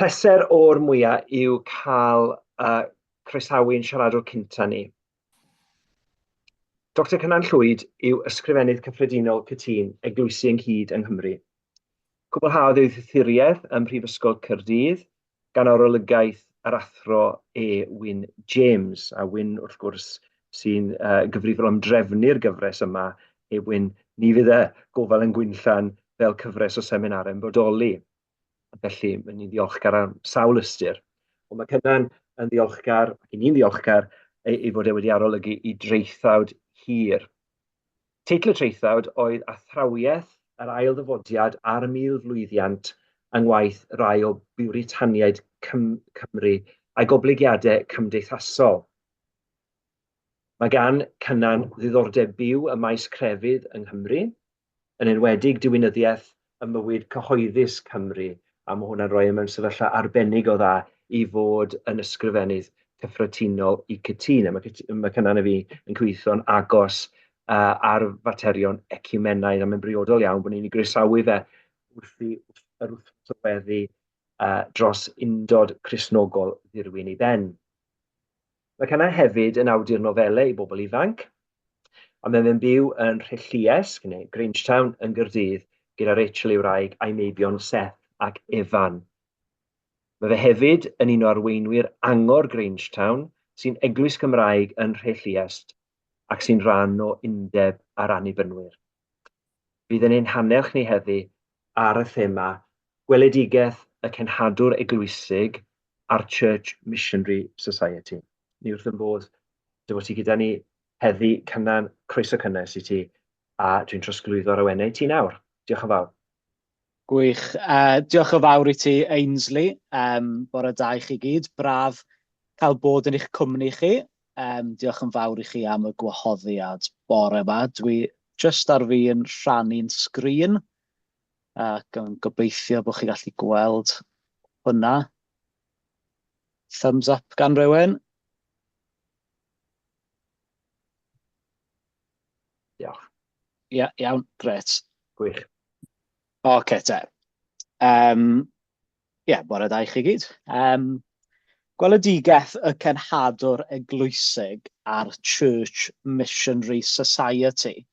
Pleser o'r mwyaf yw cael uh, croesawu'n siaradwr cynta ni. Doctor Cynan Llwyd yw Ysgrifennydd Cyffredinol Cytûn, Eglwysi Ynghyd yng Nghymru. Cwblhaodd ei ddoethuriaeth ym Mhrifysgol Caerdydd gan arolygaeth yr Athro E. Wyn James, a Wyn, wrth gwrs, sy'n uh, gyfrifol am drefnu'r gyfres yma. Heb Wyn, ni fydd y Gofal yn Gwinllan fel cyfres o seminarau'n bodoli. Felly, mae'n ni'n ddiolchgar am sawl ystyr. Ond mae Cynan yn ddiolchgar, ac i ni'n ddiolchgar, ei, ei fod e wedi arolygu i draethawd hir. Teitl y traethawd oedd Athrawiaeth yr Ail Ddyfodiad a'r Milflwyddiant yng ngwaith rai o Biwritaniaid Cymru a'i goblygiadau cymdeithasol. Mae gan Cynan ddiddordeb byw ym maes crefydd yng Nghymru, yn enwedig diwinyddiaeth ym mywyd cyhoeddus Cymru, a mae hwnna'n rhoi e mewn sefyllfa arbennig o dda i fod yn ysgrifennydd cyffredinol i Cytûn. A mae, mae Cynan a fi yn cydweithio'n agos uh, ar faterion eciwmenaidd, a mae'n briodol iawn bod ni'n ei groesawu fe wrth i yr wythnos o weddi uh, dros undod Cristnogol ddirwyn i ben. Mae Cynan hefyd yn awdur nofelau i bobl ifanc, a mae fe'n byw yn Rhylliesg, neu Grangetown, yn Gaerdydd, gyda Rachel ei wraig a'i meibion Seth ac Evan. Mae fe hefyd yn un o arweinwyr Angor Grangetown, sy'n eglwys Gymraeg yn Rhylliesg ac sy'n rhan o Undeb yr Annibynwyr. Fydd yn ein hannerch ni heddi ar y thema Gweledigaeth y Cenhadwr Eglwysig a'r Church Missionary Society. Ni wrth yn bodd dy fod ti gyda ni heddi, Cynan, croeso cynnes i ti, a dwi'n trosglwyddo'r awenau i ti nawr. Diolch yn fawr. Gwych. Uh, diolch yn fawr i ti, Ainsley. Um, bore da i chi gyd. Braf cael bod yn eich cwmni chi. Um, diolch yn fawr i chi am y gwahoddiad bore yma. Dwi jyst ar fi'n rhannu'n sgrin ac yn gobeithio bod chi'n gallu gweld hwnna. Thumbs up gan rhywun. Diolch. Ia, iawn, gret. Gwych. Oce okay, te. Um, ie, yeah, bore da i chi gyd. Um, gweledigaeth y cenhadwr eglwysig a'r Church Missionary Society.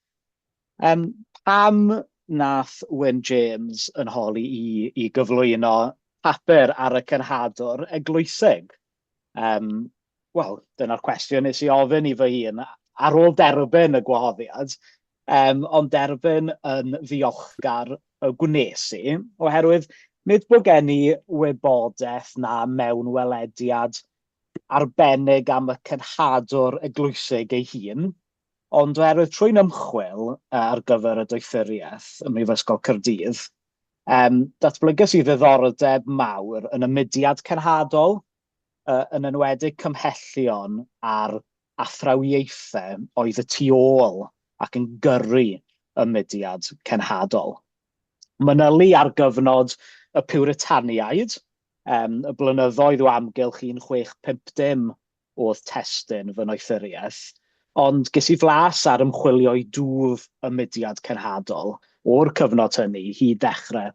Um, pam nath Wyn James yn holi i, i gyflwyno papur ar y cenhadwr eglwysig? Um, Wel, dyna'r cwestiwn nes i ofyn i fy hun ar ôl derbyn y gwahoddiad, um, ond derbyn yn ddiolchgar y gwnes i, oherwydd nid bod gen i wybodaeth na mewnwelediad arbennig am y cenhadwr eglwysig ei hun, ond oherwydd trwy'n ymchwil ar gyfer y doethuriaeth ym Mhrifysgol Caerdydd, um, datblyges i ddiddordeb mawr yn y mudiad cenhadol, yn enwedig cymhellion a'r athrawiaethau oedd y tu ôl ac yn gyrru y mudiad cenhadol. Manylu ar gyfnod y Piwritaniaid, um, y blynyddoedd o amgylch 1650 oedd testun fy noethuriaeth, ond ges i flas ar ymchwilio i dwf y mudiad cenhadol o'r cyfnod hynny hyd ddechrau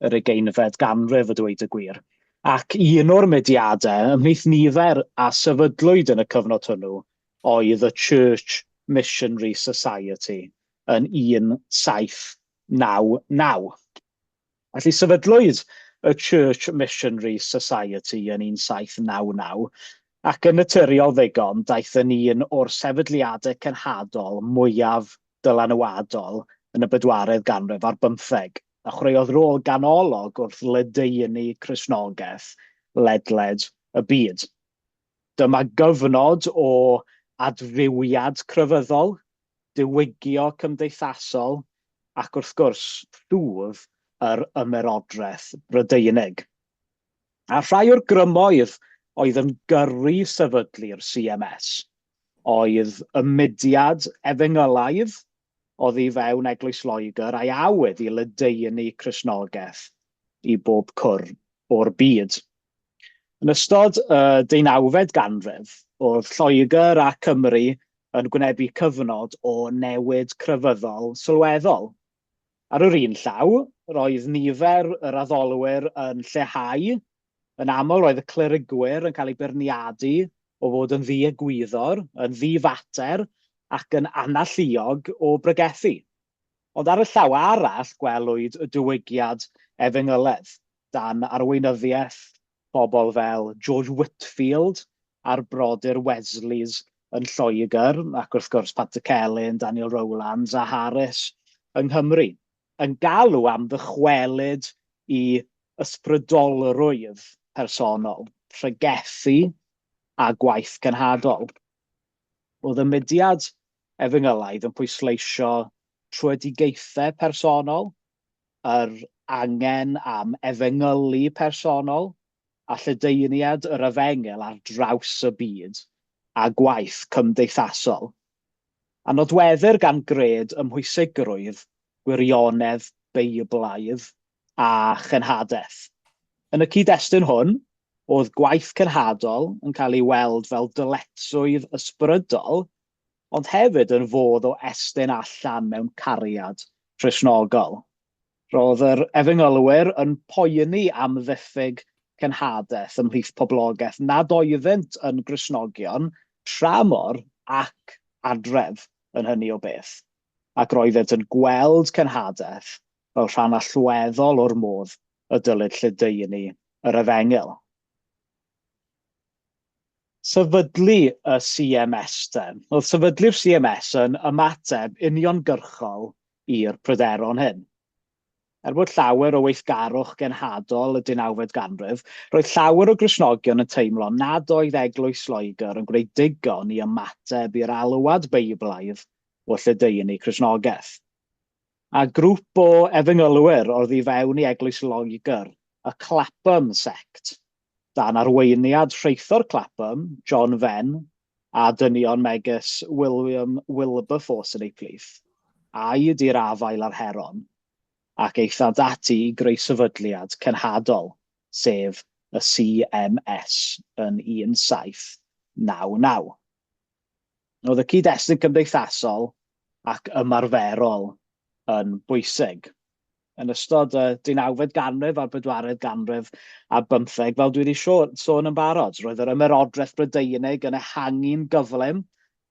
yr ugeinfed ganrif a dweud y gwir. Ac un o'r mudiadau, ymhlith nifer a sefydlwyd yn y cyfnod hwnnw, oedd y Church Missionary Society yn 1799. Felly sefydlwyd y Church Missionary Society yn 1799, ac yn naturiol ddigon daeth yn un o'r sefydliadau cenhadol mwyaf dylanwadol yn y bedwaredd ganrif ar bymtheg, a chwaraeodd rôl ganolog wrth ledaenu Cristnogaeth ledled y byd. Dyma gyfnod o adfywiad crefyddol, diwygio cymdeithasol ac wrth gwrs twf yr Ymerodraeth Brydeinig. A rhai o'r grymoedd oedd yn gyrru sefydlu'r CMS oedd y mudiad efengylaidd oddi fewn Eglwys Loegr a'i awydd i ledaenu Cristnogaeth i bob cwr o'r byd. Yn ystod y deunawfed ganrif, oedd Lloegr a Cymru yn gwynebu cyfnod o newid crefyddol sylweddol. Ar yr un llaw, roedd nifer yr addolwyr yn lleihau, Yn aml roedd y clerigwyr yn cael eu beirniadu o fod yn ddiegwyddor, yn ddifater ac yn analluog o bregethu. Ond ar y llaw arall gwelwyd y diwygiad efengyledd dan arweinyddiaeth pobl fel George Whitefield a'r brodyr Wesleys yn Lloegr, ac wrth gwrs Pantycelyn, Daniel Rowlands a Harris yng Nghymru, yn galw am ddychwelyd i ysbrydolrwydd personol, pregethu a gwaith cenhadol. Roedd y mudiad efengylaidd yn pwysleisio tröedigaethau personol, yr angen am efengylu personol, a lledaeniad yr efengyl ar draws y byd, a gwaith cymdeithasol. A nodweddir gan gred ym mhwysigrwydd gwirionedd Beiblaidd a chenhadaeth. Yn y cyd-destun hwn, oedd gwaith cenhadol yn cael ei weld fel dyletswydd ysbrydol, ond hefyd yn fodd o estyn allan mewn cariad Cristnogol. Roedd yr efengylwyr yn poeni am ddiffyg cenhadaeth ymhlith poblogaeth nad oeddynt yn Gristnogion tramor ac adref yn hynny o beth, ac roeddent yn gweld cenhadaeth fel rhan allweddol o'r modd y dylid lledaenu yr efengyl. Sefydlu y CMS te. Oedd sefydlu'r CMS yn ymateb uniongyrchol i'r pryderon hyn. Er bod llawer o weithgarwch genhadol y deunawfed ganrif, roedd llawer o Gristnogion yn teimlo nad oedd Eglwys Loegr yn gwneud digon i ymateb i'r alwad Beiblaidd o lledaenu Cristnogaeth. A grŵp o efengylwyr oedd i fewn i Eglwys Loegr, y Clapham Sect, dan arweiniad rheithor Clapham, John Venn, a dynion megis William Wilberforce yn eu plith, aed i'r afael â'r heron, ac aethant ati i greu sefydliad cenhadol, sef y CMS yn 1799. Oedd y cyd-destun cymdeithasol ac ymarferol yn bwysig. Yn ystod y deunawfed ganrif a'r bedwaredd ganrif ar bymtheg, fel dwi wedi sôn yn barod, roedd yr ymerodraeth Brydeinig yn ehangu'n gyflym,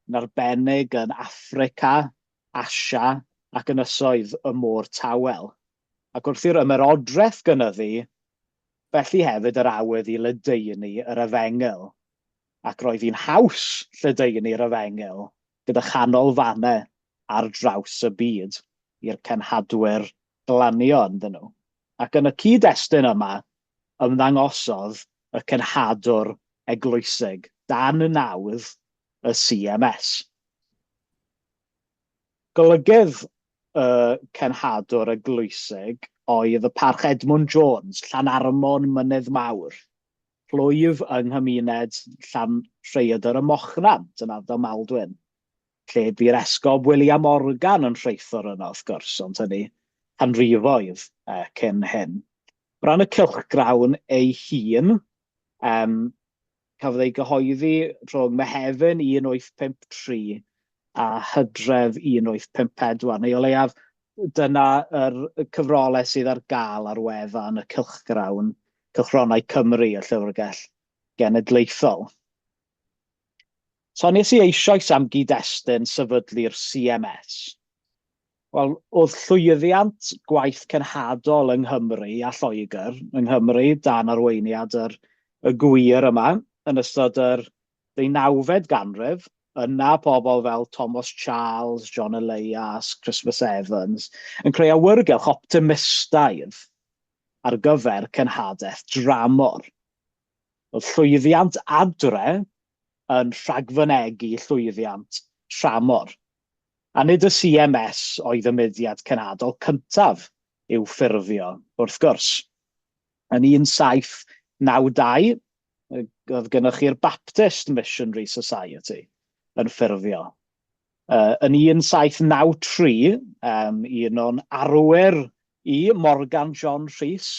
yn arbennig yn Affrica, Asia ac ynysoedd y Môr Tawel. Ac wrth i'r ymerodraeth gynyddu, felly hefyd yr awydd i ledaenu yr efengyl. Ac roedd hi'n haws lledaenu'r efengyl gyda chanolfannau ar draws y byd i'r cenhadwyr glanio ynddyn nhw. Ac yn y cyd-destun yma, ymddangosodd y cenhadwr eglwysig dan nawdd y CMS. Golygydd y cenhadwr eglwysig oedd y Parch Edmund Jones, Llanarmon Mynydd Mawr, plwyf yng nghymuned Llanrhaeadr ym Mochnant yn ardal Maldwyn, lle bu'r esgob William Morgan yn rheithor yno, wrth gwrs, ond hynny canrifoedd cyn hyn. O ran y cylchgrawn ei hun, um, cafodd ei gyhoeddi rhwng Mehefin 1853 a Hydref 1854, neu o leiaf dyna yr cyfrolau sydd ar gael ar wefan y cylchgrawn, Cylchgronau Cymru, y Llyfrgell Genedlaethol. Soniais i eisoes am gyd-destun sefydlu'r CMS. Wel, oedd llwyddiant gwaith cenhadol yng Nghymru a Lloegr, yng Nghymru dan arweiniad yr, y gwir yma, yn ystod yr ddeunawfed ganrif, yna pobl fel Thomas Charles, John Elias, Christmas Evans, yn creu awyrgylch optimistaidd ar gyfer cenhadaeth dramor. Oedd llwyddiant adre yn rhagfynegi llwyddiant tramor. A nid y CMS oedd y mudiad cenhadol cyntaf i'w ffurfio, wrth gwrs. Yn 1792, oedd gennych chi'r Baptist Missionary Society yn ffurfio. Yn 1793, um, un o'n arwyr i Morgan John Rhys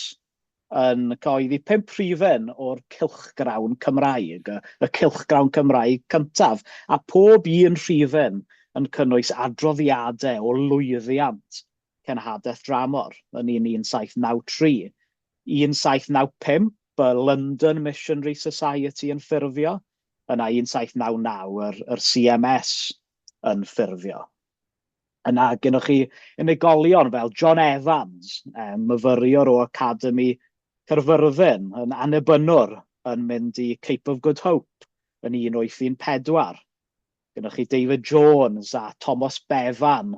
yn cyhoeddi pump rhifyn o'r cylchgrawn Cymraeg, y, y cylchgrawn Cymraeg cyntaf, a pob un rhifyn yn cynnwys adroddiadau o lwyddiant cenhadaeth dramor yn 1793. 1795, y London Missionary Society yn ffurfio, yna 1799 yr, yr CMS yn ffurfio. Yna gennych chi unigolion fel John Evans, myfyriwr o Academy Caerfyrddin, yn annibynnwr yn mynd i Cape of Good Hope yn 1814. Gennych chi David Jones a Thomas Bevan,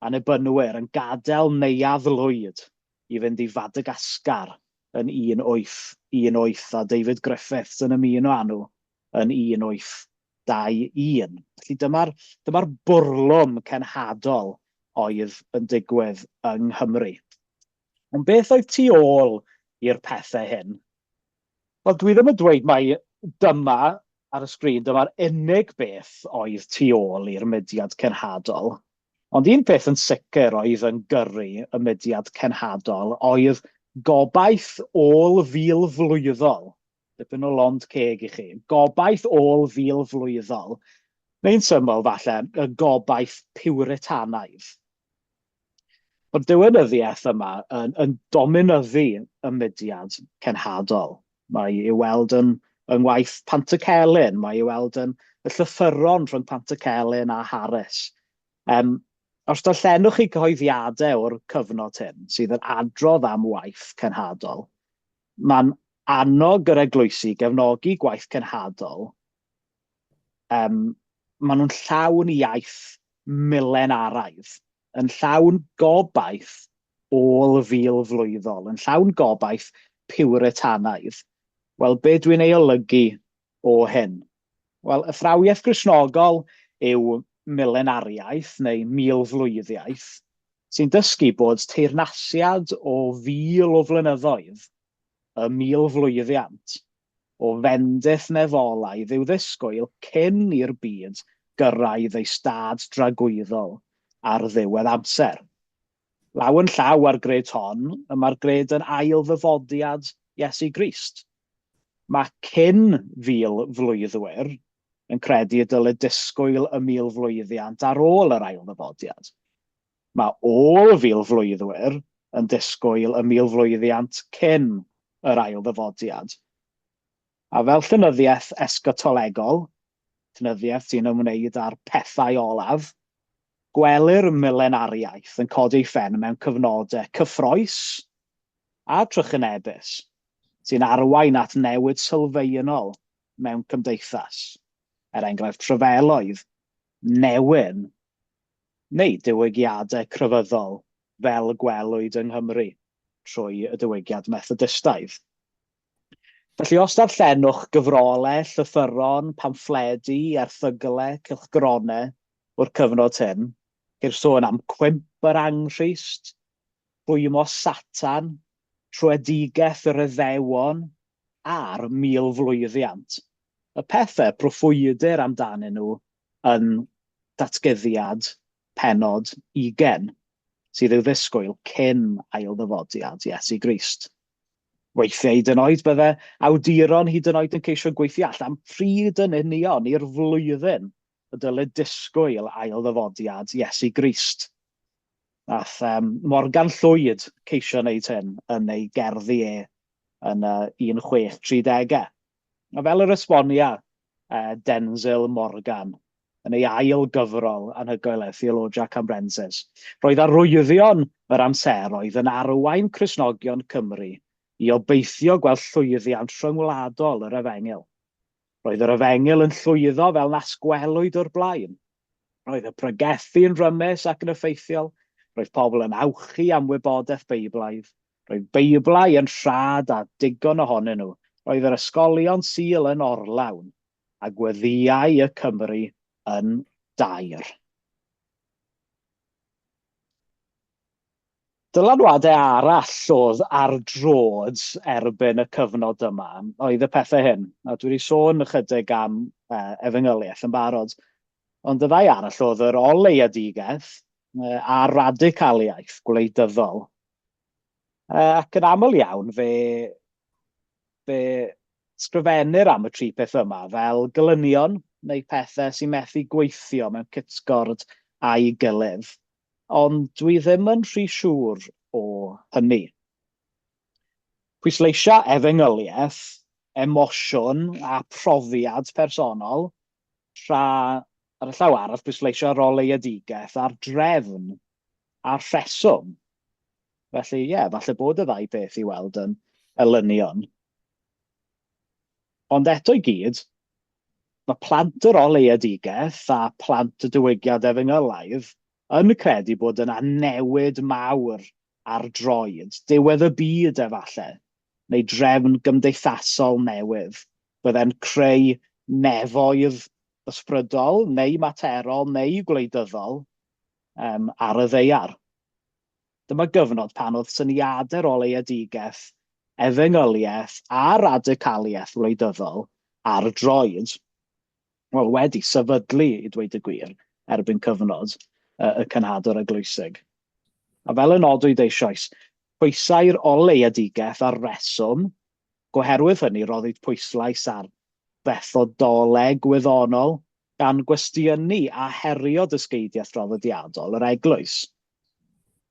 annibynnwyr, yn gadael Neuadd Lwyd i fynd i Fadagascar yn 1818 a David Griffiths yn ymuno â nhw yn 1821. Felly dyma'r dyma bwrlwm cenhadol oedd yn digwydd yng Nghymru. Ond beth oedd tu ôl i'r pethau hyn? Wel, dwi ddim yn dweud mai dyma ar y sgrin, dyma'r unig beth oedd tu ôl i'r mudiad cenhadol. Ond un peth yn sicr oedd yn gyrru y mudiad cenhadol oedd gobaith ôl-fil flwyddol. Dipyn o lond ceg i chi. Gobaith ôl-fil flwyddol. Neu'n syml, falle, y gobaith Piwritanaidd. Mae'r diwinyddiaeth yma yn, yn dominyddu y mudiad cenhadol. Mae i'w weld yn, yng ngwaith Pantycelyn, mae i'w weld yn y llythyron rhwng Pantycelyn a Harris. Um, os darllenwch chi cyhoeddiadau o'r cyfnod hyn sydd yn adrodd am waith cenhadol, mae'n annog yr eglwysi gefnogi gwaith cenhadol um, maen nhw'n llawn iaith milenaraidd, yn llawn gobaith ôl-fil flwyddol, yn llawn gobaith Puritanaidd. Wel, be dwi'n ei olygu o hyn? Wel, athrawiaeth Gristnogol yw milenariaeth neu milflwyddiaeth, sy'n dysgu bod teyrnasiad o fil o flynyddoedd, y milflwyddiant, o fendith nefolaidd i'w ddisgwyl cyn i'r byd gyrraedd ei stad dragwyddol ar ddiwedd amser. Law yn llaw â'r gred hon, y mae'r gred yn ail ddyfodiad Iesu Grist. Mae cyn fil flwyddwyr yn credu y dylid disgwyl y milflwyddiant ar ôl yr ail ddyfodiad. Mae ôl-filflwyddwyr yn disgwyl y milflwyddiant cyn yr ail ddyfodiad. A fel llenyddiaeth esgatolegol, llenyddiaeth sy'n ymwneud â'r pethau olaf, gwelir milenariaeth yn codi ei phen mewn cyfnodau cyffrous a trychinebus, sy'n arwain at newid sylfaenol mewn cymdeithas, er enghraifft rhyfeloedd, newyn, neu diwygiadau crefyddol fel y gwelwyd yng Nghymru trwy y diwygiad Methodistaidd. Felly os darllenwch gyfrolau, llythyron, pamffledi, erthyglau, cylchgronau o'r cyfnod hyn, ceir sôn am cwymp yr Anghrist, rhwymo Satan, tröedigaeth yr Iddewon, a'r milflwyddiant. Y pethau proffwydir amdanyn nhw yn datguddiad pennod ugain, sydd i'w ddisgwyl cyn ailddyfodiad Iesu Grist. Weithiau hyd yn oed bydde awduron hyd yn oed yn ceisio gweithio allan pryd yn union i'r flwyddyn y dylid disgwyl ailddyfodiad Iesu Grist. Nath um, Morgan Llwyd ceisio wneud hyn yn ei gerddi e yn y 1630au. A fel yr esbonia Denzil Morgan yn ei ail gyfrol anhygoel e, Theologia Cambrensis, roedd arwyddion yr amseroedd yn arwain Cristnogion Cymru i obeithio gweld llwyddiant rhyngwladol yr Efengyl. Roedd yr Efengyl yn llwyddo fel nas gwelwyd o'r blaen. Roedd y pregethu yn rymus ac yn effeithiol. Roedd pobl yn awchu am wybodaeth Beiblaidd. Roedd Beiblau yn rhad a digon ohonyn nhw. Roedd yr ysgolion Sul yn orlawn, a gweddïau y Cymry yn daer. Dylanwadau arall oedd ar droed erbyn y cyfnod yma oedd y pethau hyn. A dwi wedi sôn ychydig am uh, efengyliaeth yn barod. Ond y ddau arall oedd yr oleuedigaeth uh, a radicaliaeth gwleidyddol. Uh, ac yn aml iawn fe, fe sgrifennir am y tri peth yma fel gelynion neu pethau sy'n methu gweithio mewn cytgord â'i gilydd. Ond dwi ddim yn rhy siŵr o hynny. Pwysleisia efengyliaeth, emosiwn a phrofiad personol, tra ar y llaw arall pwysleisio oleuedigaeth a'r drefn a'r rheswm. Felly, ie, falle bod y ddau beth i weld yn elynion. Ond eto i gyd, mae plant yr oleuedigaeth a plant y diwygiad efengylaidd yn credu bod yna newid mawr ar droed, diwedd y byd efallai, neu drefn gymdeithasol newydd, bydde'n creu nefoedd ysbrydol neu materol neu gwleidyddol ar y ddaear. Dyma gyfnod pan oedd syniadau'r oleuedigaeth, efengyliaeth a radicaliaeth wleidyddol ar droed, wel, wedi sefydlu, i dweud y gwir, erbyn cyfnod y cenhadwr eglwysig. A fel y nodwyd eisoes, pwysau'r oleuedigaeth ar reswm, goherwydd hynny roddwyd pwyslais ar fethodoleg gwyddonol, gan gwestiynu a herio dysgeidiaeth draddodiadol yr eglwys.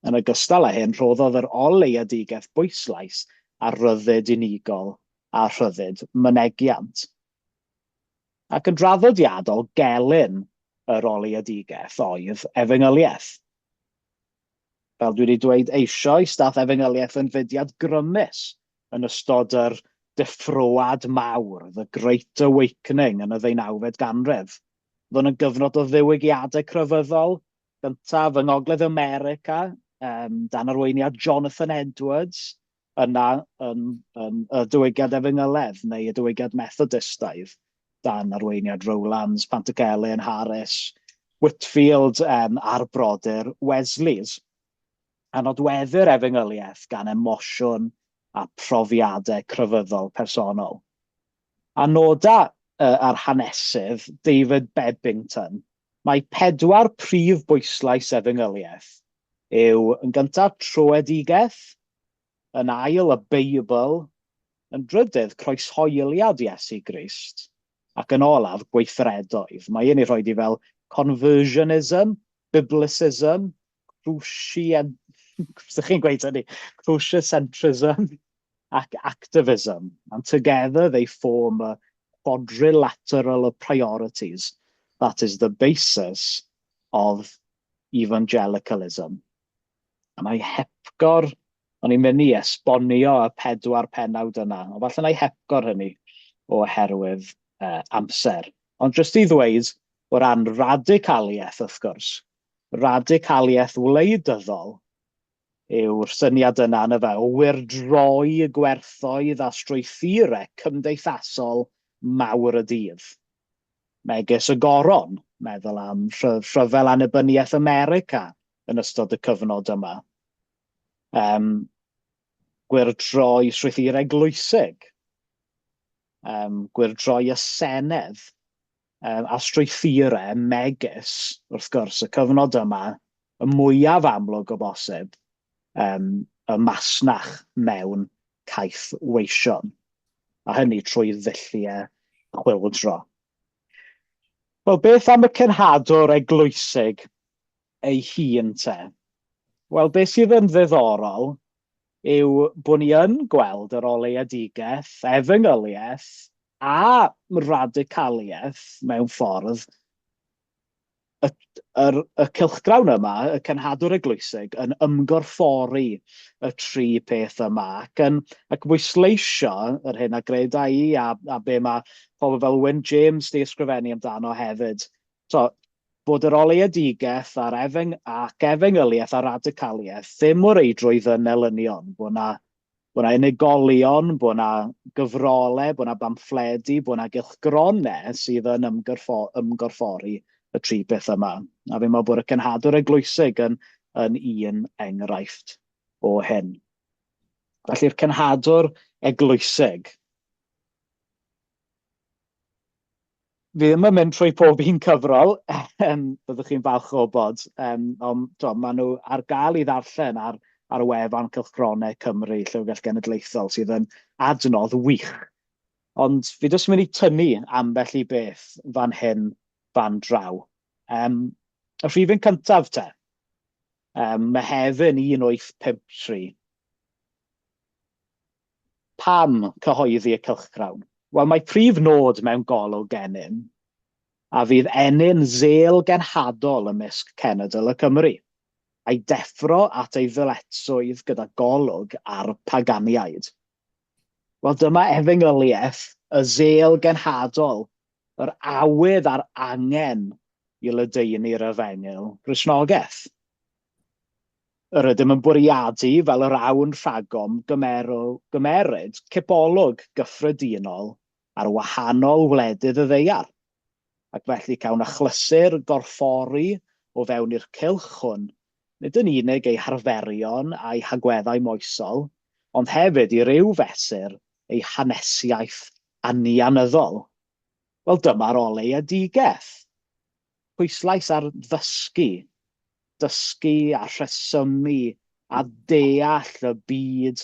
Yn ogystal â hyn, rhoddodd yr oleuedigaeth bwyslais ar ryddid unigol a rhyddid mynegiant. Ac yn draddodiadol, gelyn yr oleuedigaeth oedd efengyliaeth. Fel dwi wedi dweud eisoes, daeth efengyliaeth yn fudiad grymus yn ystod yr deffroad mawr, the Great Awakening yn y ddeunawfed ganrif. Roedd hwn yn gyfnod o ddiwygiadau crefyddol, gyntaf yng Ngogledd America, dan arweiniad Jonathan Edwards, yna yn, yn y diwygiad efengyledd neu y diwygiad Methodistaidd dan arweiniad Rowlands, Pantycelyn, Harris, Whitfield a'r brodyr Wesleys. A nodweddir efengyliaeth gan emosiwn a profiadau crefyddol personol. A noda a'r hanesydd David Bebbington mae pedwar prif bwyslais efengyliaeth yw yn gyntaf troedigaeth, yn ail y Beibl, yn drydydd croeshoeliad Iesu Grist, ac yn olaf gweithredoedd. Mae un ei rhoi di fel conversionism, biblicism, crucian... Sut chi'n gweud hynny? Cruciocentrism ac activism. And together they form a quadrilateral of priorities. That is the basis of evangelicalism. A mae hepgor, o'n i'n mynd i esbonio y pedwar pennawd yna, ond falle na i hepgor hynny oherwydd amser. Ond jyst i ddweud, o ran radicaliaeth wrth gwrs, radicaliaeth wleidyddol yw'r syniad yna yna fe, o wyrdroi y gwerthoedd a strwythurau cymdeithasol mawr y dydd. Megis y goron, meddwl am rhyfel annibyniaeth America yn ystod y cyfnod yma. Gwyrdroi strwythurau eglwysig, gwyrdroi y Senedd, a strwythurau megis, wrth gwrs, y cyfnod yma, y mwyaf amlwg o bosib, y masnach mewn caethweision. A hynny trwy ddulliau chwyldro. Wel, beth am y cenhadwr eglwysig ei hun te? Wel, beth sydd yn ddiddorol yw bod ni yn gweld yr oleuedigaeth, efengyliaeth a radicaliaeth mewn ffordd y, yr, y cylchgrawn yma, y cenhadwr eglwysig, yn ymgorffori y tri peth yma ac yn ac bwysleisio yr hyn a greda i a, a be mae pobl fel Wyn James di ysgrifennu amdano hefyd. So, bod yr oleuedigaeth a'r efeng, ac efengyliaeth a radicaliaeth ddim o reidrwydd yn elynion, bod na bod 'na unigolion, bod 'na gyfrolau, bod 'na bamffledi, bod 'na gylchgronau sydd yn ymgorffo ymgorffori y tri beth yma. A fi'n meddwl bod y cenhadwr eglwysig yn, yn un enghraifft o hyn. Felly'r cenhadwr eglwysig. Fi ddim yn mynd trwy pob un cyfrol, byddwch chi'n falch o wybod, ond to, maen nhw ar gael i ddarllen ar, ar wefan Cylchgronau Cymru, Llyfrgell Genedlaethol, sydd yn adnodd wych. Ond fi jyst yn mynd i tynnu ambell i beth fan hyn, fan draw. Y rhifyn cyntaf te, Mehefin 1853. Pam cyhoeddi y cylchgrawn? Wel, mae prif nod mewn golwg gennym, a fydd ennyn zel genhadol ymysg cenedl y Cymry, a'i deffro at ei ddyletswydd gyda golwg ar paganiaid. Wel, dyma efengyliaeth, y zel genhadol, yr awydd a'r angen i ledaenu'r efengyl Gristnogaeth. Yr ydym yn bwriadu, fel yr awn rhagom, gymeryd cipolwg gyffredinol ar wahanol wledydd y ddaear, ac felly cawn achlysur gorffori o fewn i'r cylch hwn, nid yn unig eu harferion a'u hagweddau moesol, ond hefyd i ryw fesur eu hanesiaeth anianyddol. Wel, dyma'r oleuedigaeth. Pwyslais ar ddysgu, dysgu a rhesymu a deall y byd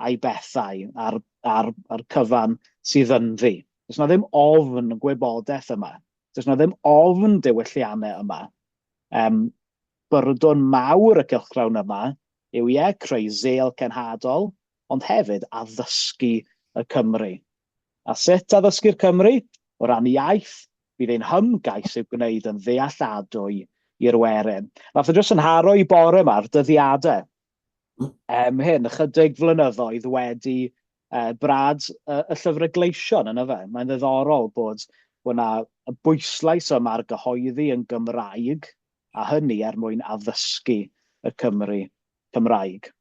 a'i bethau a'r, a'r, a'r cyfan sydd ynddi. Does na ddim ofn gwybodaeth yma. Does na ddim ofn diwylliannau yma. Um, byrdwn mawr y cylchgrawn yma yw ie, creu zel cenhadol, ond hefyd addysgu y Cymry. A sut addysgu'r Cymry? O ran iaith, bydd ein hymgais i'w gwneud yn ddealladwy i'r werin. Nath o jyst yn haro i bore yma'r dyddiadau. Hyn, ychydig flynyddoedd wedi brad y llyfrau gleision yna fe. Mae'n ddiddorol bod bod 'na y bwyslais yma ar gyhoeddi yn Gymraeg, a hynny er mwyn addysgu y Cymry Cymraeg.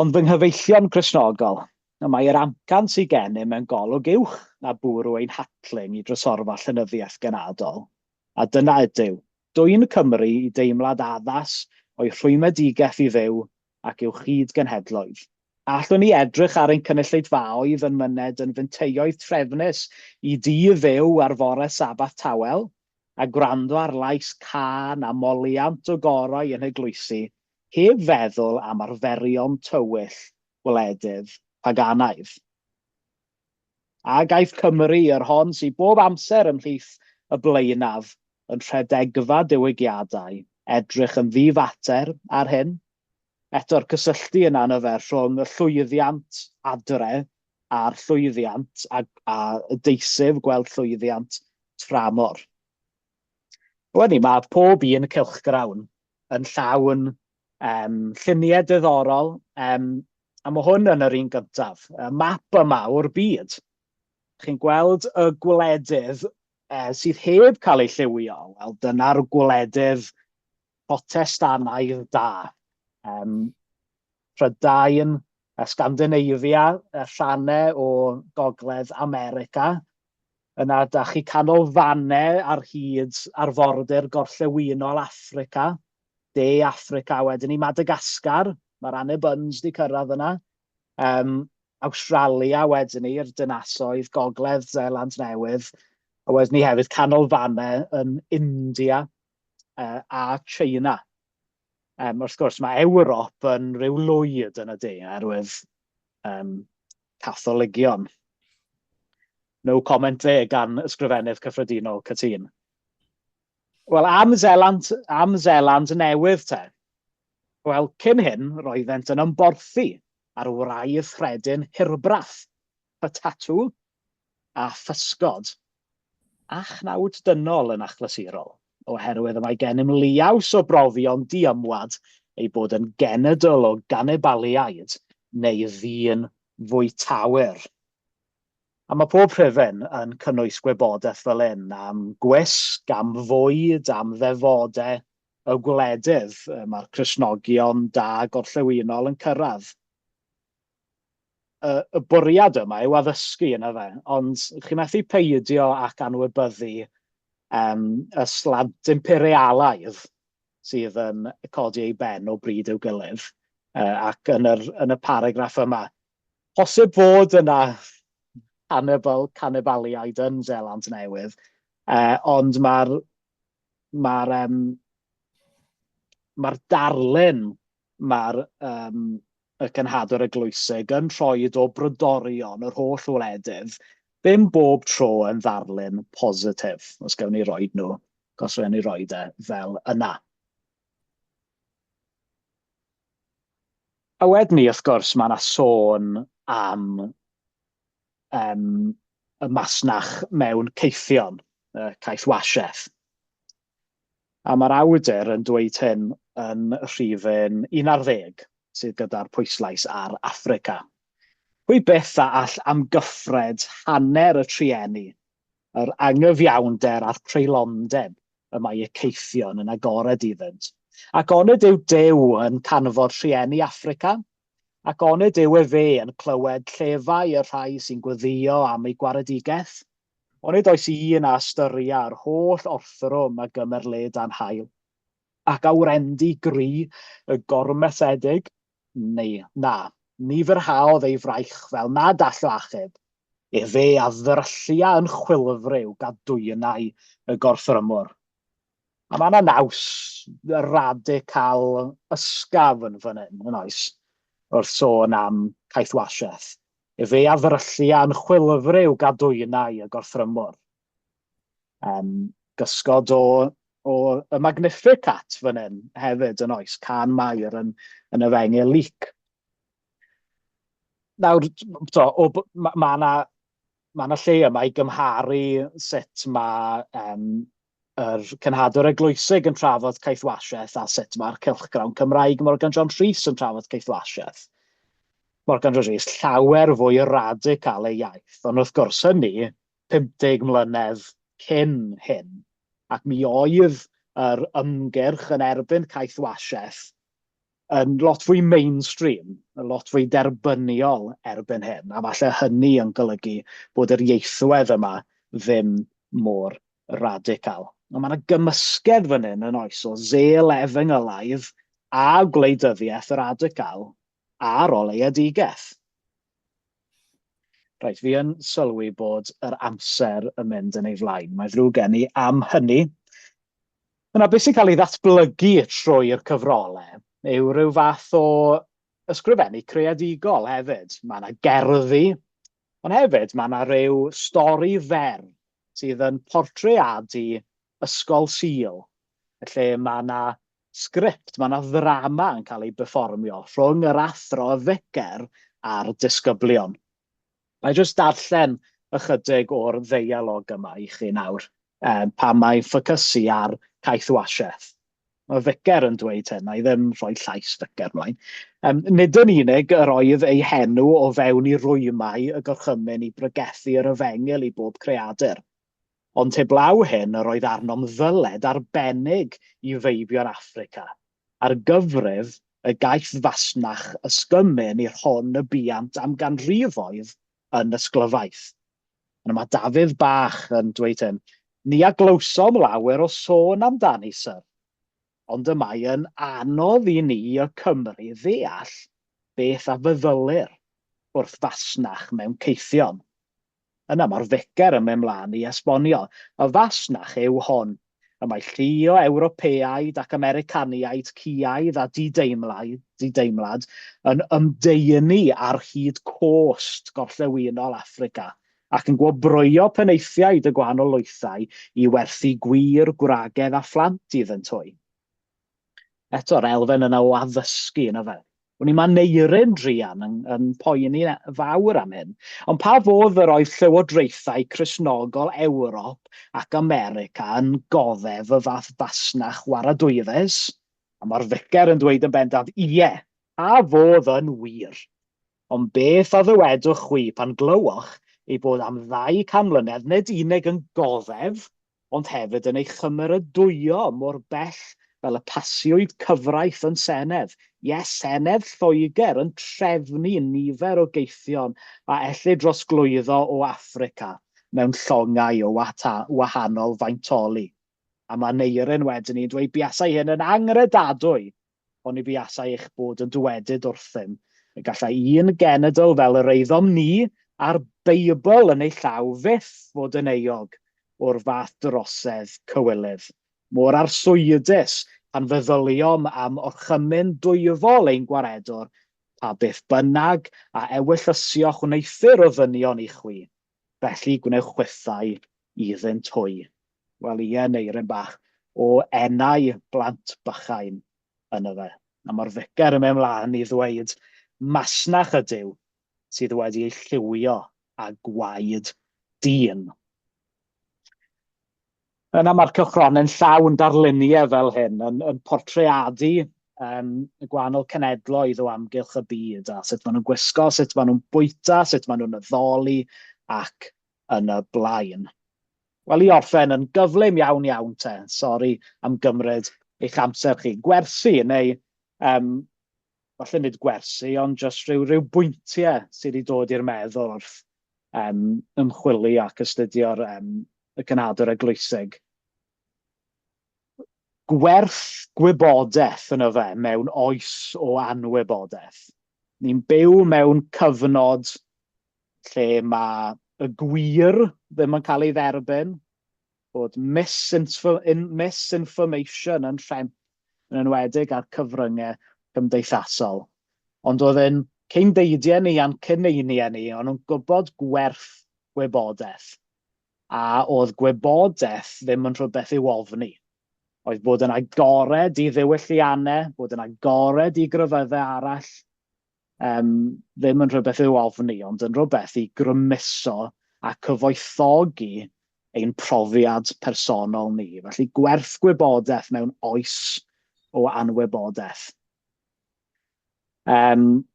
Ond fy nghyfeillion Cristnogol, y mae yr amcan sydd gennym mewn golwg uwch na bwrw ein hatling i drysorfa llenyddiaeth genadol, a dyna ydyw, dwyn Cymru i deimlad addas o'i rhwymedigaeth i Dduw ac i'w chyd-genhedloedd. A allwn ni edrych ar ein cynulleidfaoedd yn myned yn finteioedd trefnus i dŷ Dduw ar fore Sabath tawel, a gwrando ar lais cân a moliant o gorau yn heglwysi, heb feddwl am arferion tywyll gwledydd paganaidd. A gaiff Cymru, yr hon sydd bob amser ymhlith y blaenaf yn rhedegfa diwygiadau, edrych yn ddifater ar hyn? Eto'r cysylltu yna yn yfe rhwng y llwyddiant adre a'r llwyddiant a, a y deisyf gweld llwyddiant tramor. Wedyn, mae pob un cylchgrawn yn llawn um, lluniau diddorol, um, a mae hwn yn yr un gyntaf, y map yma o'r byd. Chi'n gweld y gwledydd sydd heb cael eu lliwio. Wel, dyna'r gwledydd Protestanaidd da. Um, Prydain, Scandinavia, rhannau o Gogledd America. Yna da chi canolfannau ar hyd arfordir gorllewinol Affrica, De Affrica, wedyn i Madagascar, mae'r Anne Buns di cyrraedd yna. Um, Awstralia wedyn ni, i'r dinasoedd, Gogledd Zeland Newydd, a wedyn ni hefyd canolfannau yn India a China. Wrth gwrs, mae Ewrop yn rhyw lwyd yn y du, oherwydd um, Catholigion. No comment there gan ysgrifennydd cyffredinol Cytûn. Wel, am Zeland, am Zeland Newydd te. Wel, cyn hyn, roeddent yn ymborthi ar wraidd rhedyn hirbrath, potato a physgod, a chnawd dynol yn achlysurol, oherwydd y mae gennym liaws o brofion diymwad ei bod yn genedl o ganibaliaid neu ddyn fwytawyr. A mae pob rhifyn yn cynnwys gwybodaeth fel hyn am gwisg, am fwyd, am ddefodau y gwledydd mae'r Cristnogion da gorllewinol yn cyrraedd. Y, y bwriad yma yw addysgu yna fe, ond chi methu peidio ac anwybyddu um, y slant imperialaidd sydd yn codi ei ben o bryd i'w gilydd, uh, ac yn, yr, yn y paragraff yma. Posib fod yna cannibal, canibaliaid yn Zeland Newydd, uh, ond mae'r mae'r um, mae'r darlun mae'r um, y cenhadwr eglwysig yn rhoid o brodorion yr holl wledydd, ddim bob tro yn ddarlun positif, os gawn ni roed nhw Os rhaid ni roi e fel yna. A wedyn ni, wrth gwrs, mae yna sôn am um, y masnach mewn caethion, y caethwasiaeth. A mae'r awdur yn dweud hyn yn rhifyn 11, sydd gyda'r pwyslais ar Affrica. Pwy byth a all amgyffred hanner y trueni, yr angyfiawnder a'r creulondeb y mae y caethion yn agored iddynt? Ac onid yw Duw yn canfod rhieni Affrica? Ac onid yw efe yn clywed llefau y rhai sy'n gweddïo am eu gwaredigaeth? Onid oes un a ystyria yr holl orthrwm a gymer le dan haul, ac a wrendy gri y gormesedig? Neu, na, ni fyrhaodd ei fraich fel nad all o achub, efe a ddryllia yn chwilfriw gadwynau y gorthrymwr. A mae yna naws radical ysgafn fan hyn, yn oes, wrth sôn am caethwasiaeth. Efe a ddryllia yn chwilfriw gadwynau y gorthrymwr. Um, gysgod o, o y Magnificat fan hyn hefyd yn oes, can Mair yn, yn y Efengyl Luc. Nawr, to, o, mae ma yna ma 'na lle yma i gymharu sut mae um, yr cenhadwr eglwysig yn trafod caethwasiaeth a sut mae'r cylchgrawn Cymraeg Morgan John Rhys yn trafod caethwasiaeth. Morgan John Rhys llawer fwy radical ei iaith, ond wrth gwrs hynny, 50 mlynedd cyn hyn, ac mi oedd yr ymgyrch yn erbyn caethwasiaeth yn lot fwy mainstream, yn lot fwy derbyniol erbyn hyn, a falle hynny yn golygu bod yr ieithwedd yma ddim mor radical. Ond mae yna gymysgedd fan hyn yn oes o zel efengylaidd a gwleidyddiaeth radical a'r oleuedigaeth. Reit, fi yn sylwi bod yr amser yn mynd yn ei flaen. Mae ddrwg gen i am hynny. Yna beth sy'n cael ei ddatblygu trwy'r cyfrolau yw rhyw fath o ysgrifennu creadigol hefyd. Mae yna gerddi, ond hefyd mae yna rhyw stori fer sydd yn portreadu Ysgol Sul, lle mae yna sgript, mae yna ddrama yn cael ei berfformio rhwng yr athro, y ficer a'r disgyblion. Na i jyst darllen ychydig o'r ddeialog yma i chi nawr, um, pan mae'n ffocysu ar caethwasiaeth. Mae ficer yn dweud hyn, na i ddim rhoi llais ficer mlaen. Um, nid yn unig yr oedd ei henw o fewn i rwymau y gorchymyn i bregethu yr efengyl i bob creadur, ond heblaw hyn yr oedd arnom ddyled arbennig i feibion Affrica, ar gyfrif y gaeth fasnach ysgymun i'r hwn y buant am ganrifoedd yn ysglyfaeth. Yna mae Dafydd bach yn dweud hyn, Ni a glywsom lawer o sôn amdani, syr, ond y mae yn anodd i ni y Cymry ddeall beth a feddylir wrth fasnach mewn caethion. Yna mae'r ficer yn mynd mlaen i esbonio, y fasnach yw hon. Y mae llu o Ewropeaid ac Americaniaid ciaidd a dideimlad yn ymdaenu ar hyd cost gorllewinol Affrica ac yn gwobrwyo penaethiaid y gwahanol lwythau i werthu gwŷr, gwragedd a phlant iddynt hwy. Eto'r elfen yna o addysgu, yna fe. O'n i mae Neirin druan yn, yn poeni fawr am hyn. Ond pa fodd yr oedd llywodraethau Cristnogol Ewrop ac America yn goddef y fath fasnach waradwyddus? A mae'r ficer yn dweud yn bendant, ie, pa fodd yn wir? Ond beth a ddywedwch chwi pan glywoch ei bod am ddau can mlynedd nid unig yn goddef, ond hefyd yn ei chymeradwyo mor bell fel y pasiwyd cyfraith yn Senedd, ie, Senedd Lloegr yn trefnu nifer o gaethion a ellid drosglwyddo o Affrica mewn llongau o wahanol faintoli. A mae Aneurin wedyn ni'n dweud buasai hyn yn anghredadwy oni buasai eich bod yn dywedyd wrthym y gallai un genedl fel yr eiddom ni a'r Beibl yn ei llaw fyth fod yn euog o'r fath drosedd cywilydd. Mor arswydus pan feddyliom am orchymyn dwyfol ein Gwaredwr, pa beth bynnag a ewyllysioch wneuthur o ddynion i chwi, felly gwnewch chwithau iddynt hwy. Wel, ie, Neirin bach. o enau blant bychain yno fe. A mae'r ficer yn mynd mlaen i ddweud masnach ydyw sydd wedi ei lliwio â gwaed dyn. Yna mae'r cylchgronau'n llawn darluniau fel hyn, yn, yn portreadu um, y gwahanol cenedloedd o amgylch y byd, a sut maen nhw'n gwisgo, sut maen nhw'n bwyta, sut maen nhw'n addoli, ac yn y blaen. Wel, i orffen yn gyflym iawn iawn te, sori am gymryd eich amser chi. Gwersi, neu um, falle nid gwersi, ond jyst rhyw, rhyw bwyntiau sydd wedi dod i'r meddwl wrth um, ymchwilio ac astudio'r um, y cenhadwr eglwysig. Gwerth gwybodaeth yno fe mewn oes o anwybodaeth. Ni'n byw mewn cyfnod lle mae y gwir ddim yn cael ei dderbyn, bod misinformation yn rhemp, yn enwedig ar cyfryngau cymdeithasol. Ond oedd ein cyndeidiau ni a'n cyneiniau ni, o'n nhw'n gwybod gwerth gwybodaeth. A oedd gwybodaeth ddim yn rhywbeth i'w ofni. Oedd bod yn agored i ddiwylliannau, bod yn agored i grefyddau arall, um, ddim yn rhywbeth i'w ofni, ond yn rhywbeth i grymuso a cyfoethogi ein profiad personol ni. Felly gwerth gwybodaeth mewn oes o anwybodaeth. Um,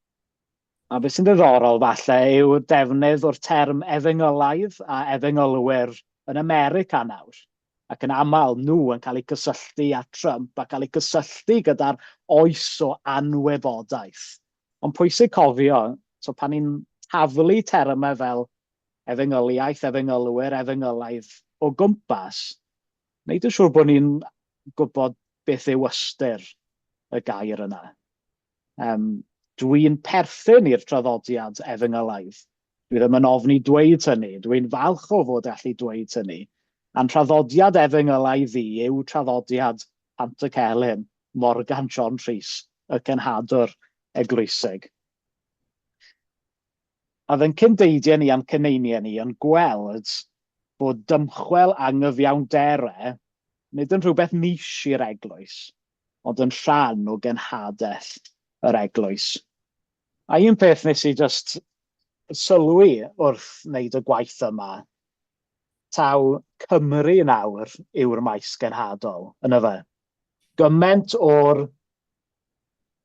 a beth sy'n ddiddorol falle yw'r defnydd o'r term efengylaidd a efengylwyr yn America nawr. Ac yn aml nhw yn cael eu cysylltu â Trump a cael eu cysylltu gyda'r oes o anwybodaeth. Ond pwysig cofio, so pan ni'n taflu termau fel efengyliaeth, efengylwyr, efengylaidd o gwmpas, wneud yn siŵr bod ni'n gwybod beth yw ystyr y gair yna. Um, dwi'n perthyn i'r traddodiad efengylaidd. Dwi ddim yn ofni dweud hynny. Dwi'n falch o fod allu dweud hynny. A'n traddodiad efengylaidd i yw traddodiad Pantycelyn, Morgan John Rhys, y cenhadwr eglwysig. A fe'n cyndeidiau ni a'n cyneiniau ni yn gweld bod dymchwel anghyfiawnderau nid yn rhywbeth niche i'r eglwys, ond yn rhan o genhadaeth yr eglwys. A un peth nes i just sylwi wrth wneud y gwaith yma, taw Cymru nawr yw'r maes genhadol, yna fe. Gymaint o'r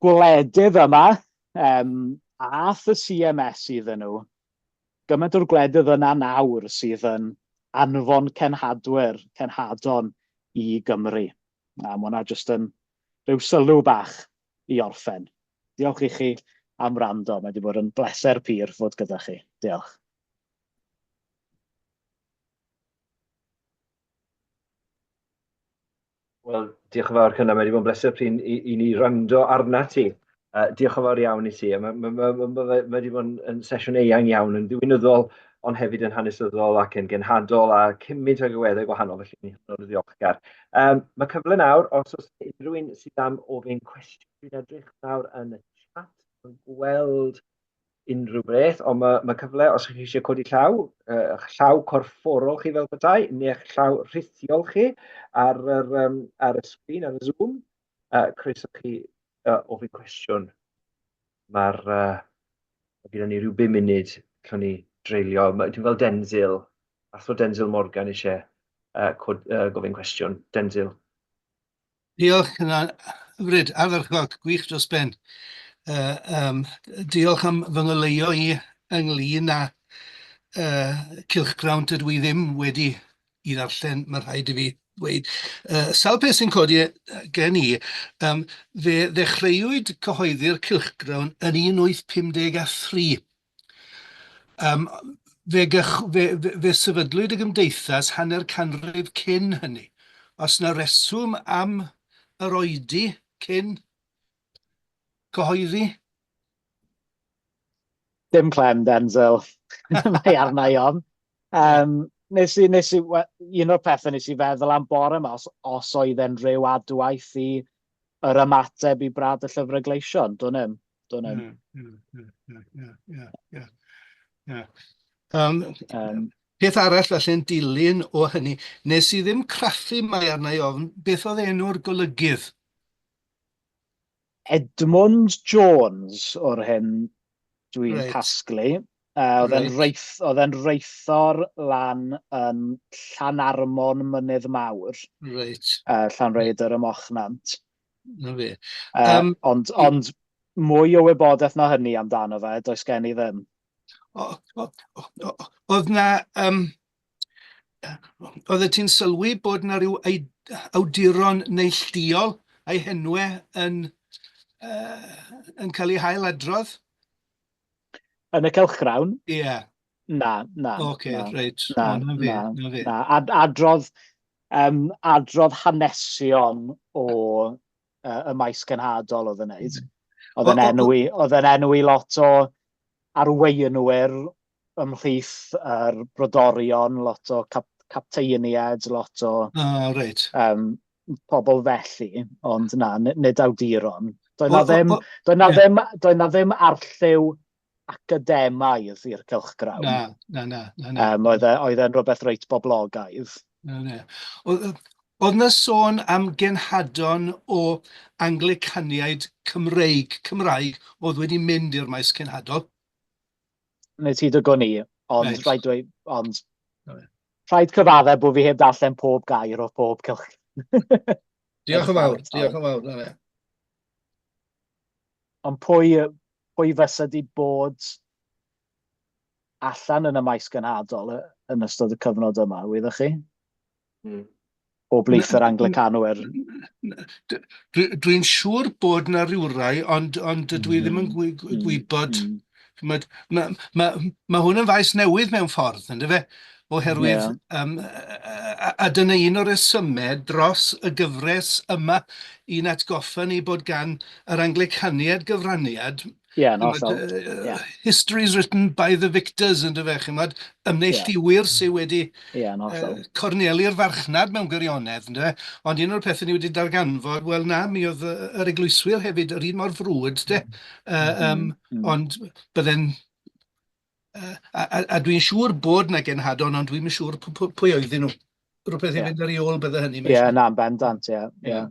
gwledydd yma, um, ath y CMS iddyn nhw, gymaint o'r gwledydd yna nawr sydd yn anfon cenhadwyr, cenhadon i Gymru. A mae hwnna jyst yn rhyw sylw bach i orffen. Diolch i chi am wrando. Mae wedi bod yn bleser pur fod gyda chi. Diolch. Wel, diolch yn fawr, Cynan. Mae wedi bod yn bleser prin i, i ni rando arna ti. Diolch yn fawr iawn i ti. Mae ma, ma, ma, ma, ma wedi bod yn, yn sesiwn eang iawn, yn ddiwinyddol, ond hefyd yn hanesyddol ac yn genhadol a cymaint o gyweddau gwahanol, felly ni'n hynod o ddiolchgar. Um, mae cyfle nawr, os oes unrhyw un sydd am ofyn cwestiwn, dwi'n edrych nawr yn y chat, yn gweld unrhyw beth, ond mae, mae cyfle os ych chi eisiau codi llaw, eich llaw corfforol chi fel petai, neu eich llaw rhithiol chi ar, yr, um, ar y sgrin, ar y Zoom, croeso chi ofyn cwestiwn. Mae'r, mae gyda ni rhyw 5 munud lle ni dreulio. Dwi'n gweld Denzil, Athro Denzil Morgan eisiau cod, gofyn cwestiwn. Denzil. Diolch, yna hyfryd, ardderchog, gwych dros ben. Uh, um, diolch am fy ngoleuo i ynglyn â uh, cylchgrawn dydw i ddim wedi i ddarllen, mae rhaid i fi ddweud. Uh, sawl peth sy'n codi gen i, um, fe ddechreuwyd cyhoeddi'r cylchgrawn yn 1853. Um, fe, fe, fe, fe sefydlwyd y gymdeithas hanner canrif cyn hynny. Os na reswm am yr oedi cyn cyhoeddi? Dim clem, Denzel. Mae arna i on. Um, nes i, nes i, un o'r pethau nes i feddwl am bore yma, os, os oedd e'n rhyw adwaith i yr ymateb i Brad y Llyfrau Gleision, dwn i'm. Dwn i'm. Ie, ie, ie, ie, ie, ie. Um, um, Peth arall falle'n dilyn o hynny, nes i ddim craffu mae arna i ofn, beth oedd enw'r golygydd? Edmund Jones o'r hyn dwi'n reit. casglu. Oedd e'n reit. oedd e'n reithor lan yn Llanarmon Mynydd Mawr. Reit. Llanrhaeadr ym Mochnant. Na fe. Ond, ond mwy o wybodaeth na hynny amdano fe, does gen i ddim. Oedd na... Um, oeddet ti'n sylwi bod na rhyw awduron neillduol a'i henwau yn, yn cael eu hail adrodd? Yn y cylchgrawn? Ie. Yeah. Na, na. Oce, okay, na, reit. Na, o, na, fi, na, na, fi. na. Ad, adrodd, um, adrodd hanesion o y maes cenhadol oedd yn neud. Oedd yn enwi, oedd yn enwi lot o arweinwyr ymhlith yr brodorion, lot o cap, capteiniaid, lot o oh, reit. um, pobl felly, ond na, nid awduron. Doedd na ddim, doedd na ddim, doedd na ddim arlliw academaidd i'r cylchgrawn. Na, na, na. na, na. Um, oedd, e, oedd e'n rhywbeth reit boblogaidd. Na, na. Oedd, oedd na sôn am genhadon o Anglicaniaid Cymreig, Cymraeg, oedd wedi mynd i'r maes cenhadol? Nid hyd y gwn i, ond right. rhaid dweud, ond rhaid cyfaddef bod fi heb darllen pob gair o pob cylch. Diolch yn fawr, diolch yn fawr. Na fe. Ond pwy, pwy fysa di bod allan yn y maes gynhadol yn ystod y cyfnod yma, wyddoch chi? O blith yr Anglicanwyr. Dwi'n dwi siŵr bod na rywrai, ond, ond dwi ddim yn gwy, gwybod. Mae ma, ma, ma hwn yn faes newydd mewn ffordd, ynddo fe? Oherwydd, yeah. um, a, a dyna un o'r resymau dros y gyfres yma i'n atgoffa ni bod gan yr Anglicaniad gyfraniad. Ie, yeah, yn hollol. Yeah. History is written by the victors, ynddo fe, chimod, ymneilltuwyr yeah. sydd wedi yeah, uh, corneli'r farchnad mewn gwirionedd, ynddo fe. Ond un o'r pethau ni wedi darganfod, wel na, mi oedd yr eglwyswyr hefyd yr un mor frwd, de. Uh, um, ond bydde'n A, a, a dwi'n siŵr bod na genhadon, ond dwi'n siŵr pwy oedden nhw. Rhywbeth i fynd ar ei ôl bydde hynny. Ie, yeah, na'n bendant, ie. Yeah, yeah.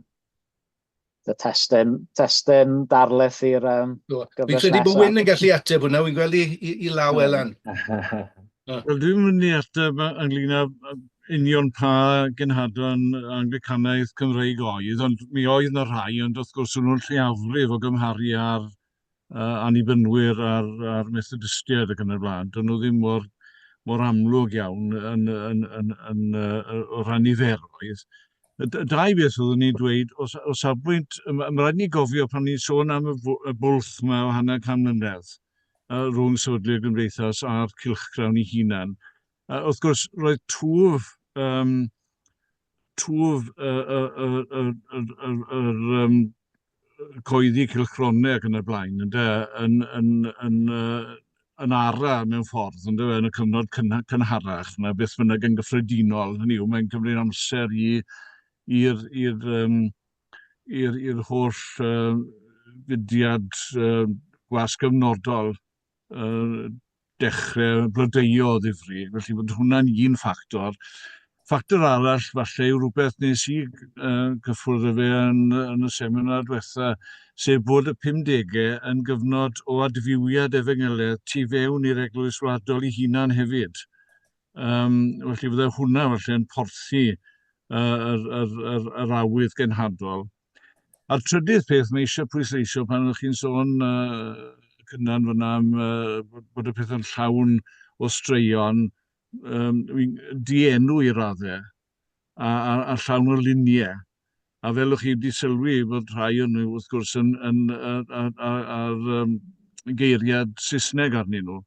Y testyn, testyn darlith i'r um, gyfres. Fi'n credu bod Wyn yn gallu ateb hwnna, wy'n gweld i, i, i law Elan. Wel, dwi'n mynd i ateb ynglyn â union pa genhadon Anglicanaidd Cymreig oedd, ond mi oedd na rhai, ond wrth gwrs o'n nhw'n lleiafrif o gymharu â'r Annibynwyr a'r, a'r Methodistiaid ac yn y blaen, dyn nhw ddim mor, mor amlwg iawn yn, yn, yn, yn, yn, o ran niferoedd. Dau beth oeddwn ni'n dweud, o, o safbwynt, mae rhaid ni gofio pan ni'n sôn am y, y bwlch yma o hanner can mlynedd uh, rhwng sefydlu'r gymdeithas a'r cylchgrawn ei hunan. Uh, wrth gwrs, roedd twf, um, twf y, y, y, y, y, y, y, um, coeddi cylchgronau ac yn y blaen, ynde, yn, yn, yn, yn, yn ara mewn ffordd, ynde, yn y cyfnod cynharach, na beth bynnag yn gyffredinol, hynny yw, mae'n cymryd amser i i'r i'r um, i'r i'r holl uh, fudiad uh, gwasgyfnodol uh, dechrau blodeuo o ddifri, felly bod hwnna'n un ffactor. Ffactor arall falle yw rhywbeth nes i uh, cyffwrdd â fe yn, yn y seminar diwetha, sef bod y 50au yn gyfnod o adfywiad efengyledd tu fewn i'r Eglwys Wladol ei hunan hefyd. Um, felly fydde hwnna falle yn porthi uh, yr, yr, yr, yr awydd genhadol. A'r trydydd peth mae eisiau pwysleisio pan ydych chi'n sôn uh, cynnan fyna am uh, bod y peth yn llawn o straeon, um, dienw i raddau, a, a, a llawn o luniau. A fel o'ch chi wedi sylwi bod rhai o'n nhw wrth gwrs yn, yn, ar, ar, ar um, geiriad Saesneg arnyn nhw.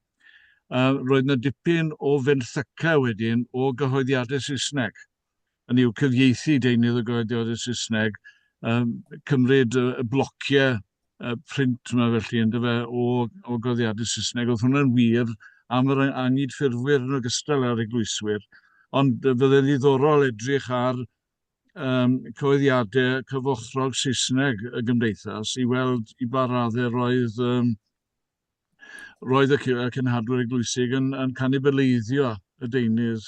Uh, roedd yna dipyn o fenthyca wedyn o gyhoeddiadau Saesneg. Hynny yw, cyfieithu deunydd o gyhoeddiadau Saesneg, um, cymryd y, y blociau y print yma felly, yndyfe, o, o gyhoeddiadau Saesneg. Oedd hwnna'n wir am yr angydffurfwyr yn ogystal â'r eglwyswyr. Ond fydde'n ddiddorol edrych ar um, cyhoeddiadau cyfochrog Saesneg y gymdeithas i weld i ba raddau roedd um, roedd y cenhadwyr eglwysig yn, yn canibaleiddio y deunydd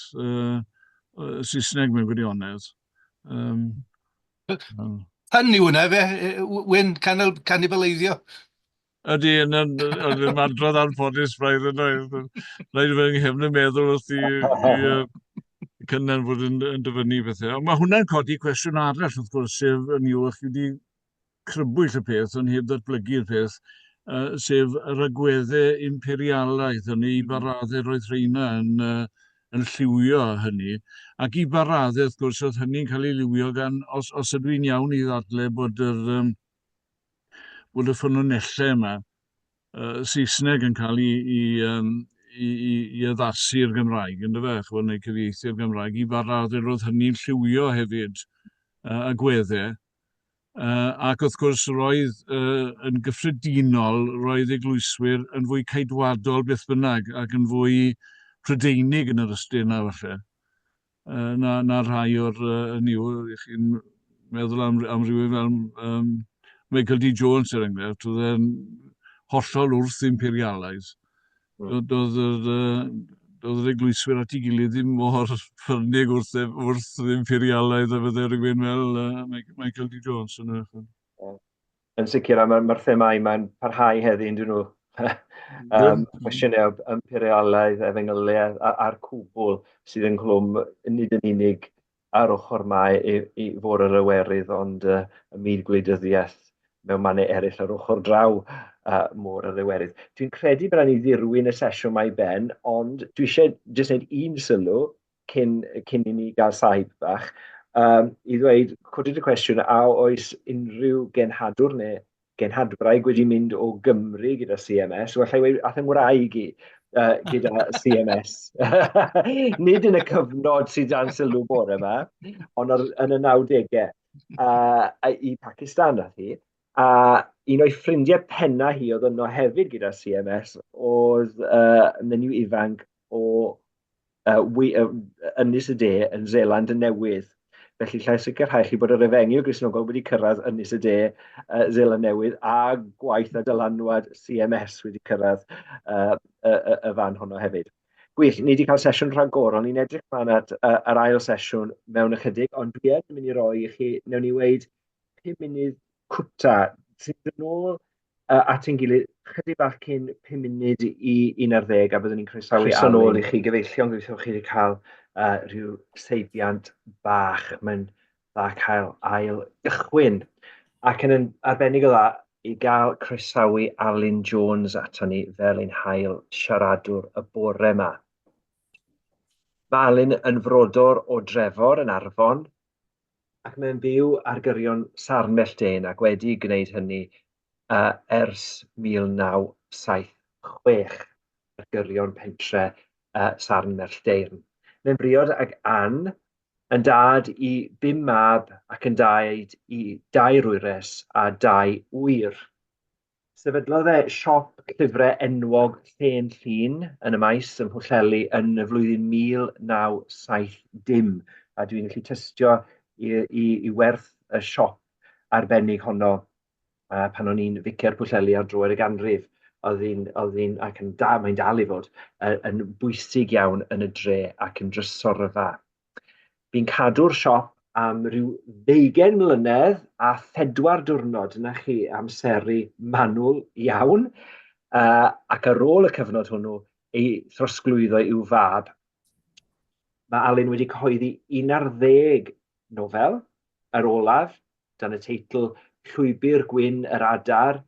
Saesneg mewn gwirionedd. Pun yw hwnna fe, Wyn, canibaleiddio? Ydy, yn yn ymadrodd anffodus braidd yn oedd. Rhaid i fe yng nghefn y meddwl wrth i, i uh, Cynan fod yn, yn dyfynnu bethau. Ond mae hwnna'n codi cwestiwn arall, wrth gwrs, sef yn yw, chi wedi crybwyll y peth, ond heb ddatblygu'r peth, uh, sef yr agweddau imperialaidd, hynny i ba raddau roedd rheina yn, uh, yn lliwio hynny. Ac i ba raddau, wrth gwrs, oedd hynny'n cael ei liwio gan, os, os ydw i'n iawn i ddadle bod yr, um, bod y ffynonellau yma uh, Saesneg yn cael ei, i, um, i, i, i addasu i'r Gymraeg, ynddo fe, chwbod, neu cyfieithu i'r Gymraeg, i ba raddau roedd hynny'n lliwio hefyd uh, agweddau. Uh, ac wrth gwrs roedd uh, yn gyffredinol, roedd eglwyswyr yn fwy ceidwadol beth bynnag ac yn fwy Prydeinig yn yr ystyr yna falle. uh, na, na rhai o'r, uh, hynny yw, ych chi'n meddwl am, am rhywun fel um, Michael D. Jones, er enghraifft, oedd e'n hollol wrth imperialaidd. Doedd yr, doedd yr eglwyswyr at ei gilydd ddim mor ffyrnig wrth, wrth imperialaidd a fydde rhywun fel uh, Michael D. Jones. Yn Yn sicr, a mae'r ma themâu mae'n parhau heddi, yn dyn nhw. um, cwestiynau imperialaidd, efengyliaeth, a'r cwbl sydd ynghlwm nid yn unig ar ochr mae i, i fôr yr Iwerydd, ond uh, y myd gwleidyddiaeth mewn mannau eraill ar ochr draw uh, môr yr Iwerydd. Dwi'n credu bod rhaid ni ddirwyn y sesiwn mae ben, ond dwi eisiau jyst gwneud un sylw cyn, cyn i ni gael saib bach, um, i ddweud, codwyd y cwestiwn, a oes unrhyw genhadwr neu genhadwraig wedi mynd o Gymru gyda CMS? Wel, allai weud, ath yng ngwraig i uh, gyda CMS. Nid yn y cyfnod sydd dan sylw bore yma, ond ar, yn y 90au, uh, i Pakistan ath hi. A un o'i ffrindiau penna hi oedd yno hefyd gyda CMS oedd uh, menyw ifanc o uh, wy, uh, Ynys y De yn Zeland y Newydd. Felly llai sicrhau chi bod yr efengyl Gristnogol wedi cyrraedd Ynys y De, uh, Zeland Newydd, a gwaith a dylanwad CMS wedi cyrraedd uh, y, y, y fan honno hefyd. Gwych, ni wedi cael sesiwn rhagorol, ni'n edrych mlaen at uh, yr ail sesiwn mewn ychydig, ond dwi yn mynd i roi i chi, newn ni weud, 5 munud cwta, sy'n dod nôl uh, at ein gilydd chydig bach cyn 5 munud i 11 a byddwn ni'n croesawu Croeso nôl i chi gyfeillion, gobeithio chi wedi cael uh, rhyw seibiant bach. Mae'n dda cael ail gychwyn. Ac yn arbennig o dda i gael croesawu Alun Jones ato ni fel ein hail siaradwr y bore yma. Mae Alun yn frodor o Drefor yn Arfon, ac mae'n byw ar gyrion Sarn Melltên ac wedi gwneud hynny uh, ers 1976 ar gyrion pentre uh, Sarn Mellteyrn. Mae'n briod ag Ann, yn dad i bum mab ac yn daid i dair wyres a dau ŵyr. Sefydlodd e siop llyfrau enwog Llên Llŷn yn y maes ym Mhwllheli yn y flwyddyn 1970, a dwi'n gallu tystio i, i, i werth y siop arbennig honno uh, pan o'n i'n ficer Pwllheli ar droed y ganrif. Oedd hi'n, oedd hi'n, ac yn da, mae'n dal i fod, uh, yn bwysig iawn yn y dre ac yn drysorfa. Bu'n cadw'r siop am ryw ddeugain mlynedd a phedwar diwrnod, dyna chi amseru manwl iawn, uh, ac ar ôl y cyfnod hwnnw, ei throsglwyddo i'w fab. Mae Alun wedi cyhoeddi 11 nofel, yr olaf, dan y teitl Llwybr Gwyn yr Adar,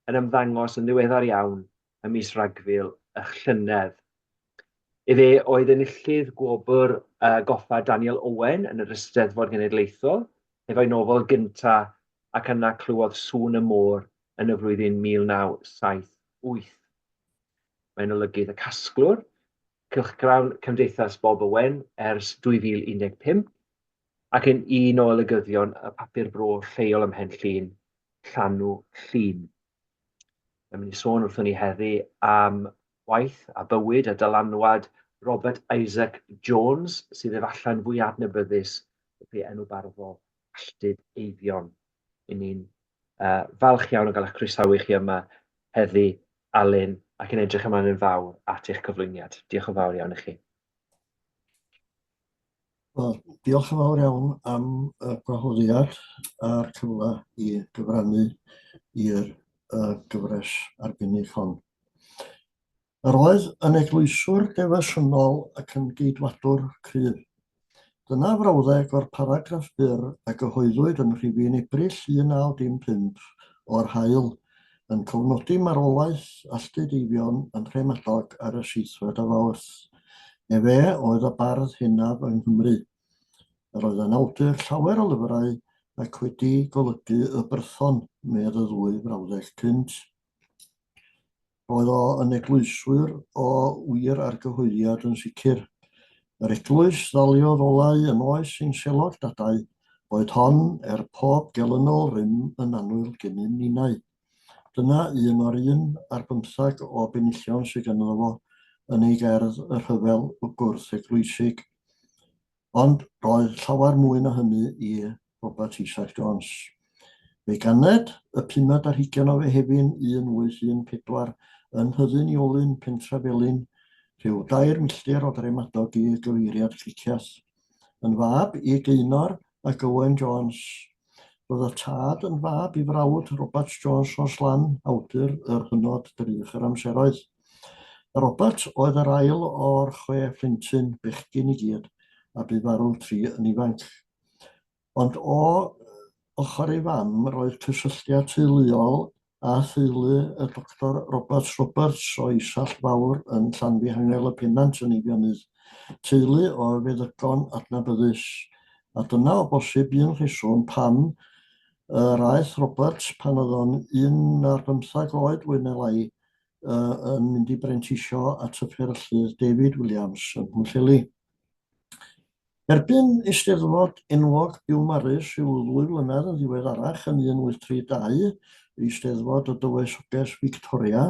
yn ymddangos yn ddiweddar iawn ym mis Rhagfyr y llynedd. Efe oedd enillydd gwobr uh, goffa Daniel Owen yn yr Eisteddfod Genedlaethol, efo'i nofel gynta ac yna clywodd Sŵn y Môr yn y flwyddyn 1978. Mae'n olygydd y casglwr, cylchgrawn Cymdeithas Bob Owen ers 2015, ac yn un o olygyddion y papur bro lleol ym Mhen Llŷn, Llanw Llŷn. Mae'n mynd i sôn wrthon ni heddi am waith a bywyd a dylanwad Robert Isaac Jones, sydd efallai'n fwy adnabyddus wrth ei enw barddol Alltud Eifion. Yn ni'n uh, falch iawn o gael eich croesawu chi yma heddi, Alun. ac yn edrych ymlaen yn fawr at eich cyflwyniad. Diolch yn fawr iawn i chi. Wel, diolch yn fawr iawn am y gwahoddiad a'r cyfle i gyfrannu i'r uh, gyfres arbennig hon. Yr oedd yn eglwyswr defosiynol ac yn geidwadwr cryf. Dyna frawddeg o'r paragraff byr a gyhoeddwyd yn rhifyn Ebrill 1915 o'r Haul, yn cofnodi marwolaeth Alltud Eifion yn Nhremadog ar y seithfed o Fawrth. Efe oedd y bardd henaf yng Nghymru. Yr oedd yn awdur llawer o lyfrau ac wedi golygu Y Brython, medd y ddwy frawddeg cynt. Roedd o yn eglwyswyr o wir argyhoeddiad yn sicr. Yr eglwys ddaliodd olau yn oes ein selog dadau, boed hon er pob gelynol rym yn annwyl gennym ninnau. Dyna un o'r un ar bymthag o benillion sydd ganddo fo yn ei gerdd Y Rhyfel Gwrth-Eglwysig. Ond roedd llawer mwy na hynny i Robert Isaac Jones. Fe ganed y pumed ar hugain o Fehefin 1814 yn Nhyddyn Iolyn, Pentrefelin, rhyw dair milltir o Dremadog i gyfeiriad Cricieth. Yn fab i Gaenor ac Owen Jones. Roedd y tad yn fab i frawd Robert Jones Rhos Lan, awdur yr hynod Drych yr Amseroedd. Robert oedd yr ail o'r chwe phlentyn, bechgyn i gyd, a bu farw tri yn ifanc. Ond o ochr ei fam, roedd cysylltiad teuluol a theulu y Doctor Robert Roberts o Isallt Fawr yn Llanfihangel y Pennant yn Eifionydd, teulu o feddygon adnabyddus, a dyna o bosib un rheswm pam yr aeth Roberts pan oedd o'n un ar bymthag oed fwy neu lai yn mynd i brentisio at y fferyllydd David Williams ym Mhwllheli. Erbyn Eisteddfod enwog Biwmaris rhyw ddwy flynedd yn ddiweddarach yn 1832, Eisteddfod y Dywysoges Victoria,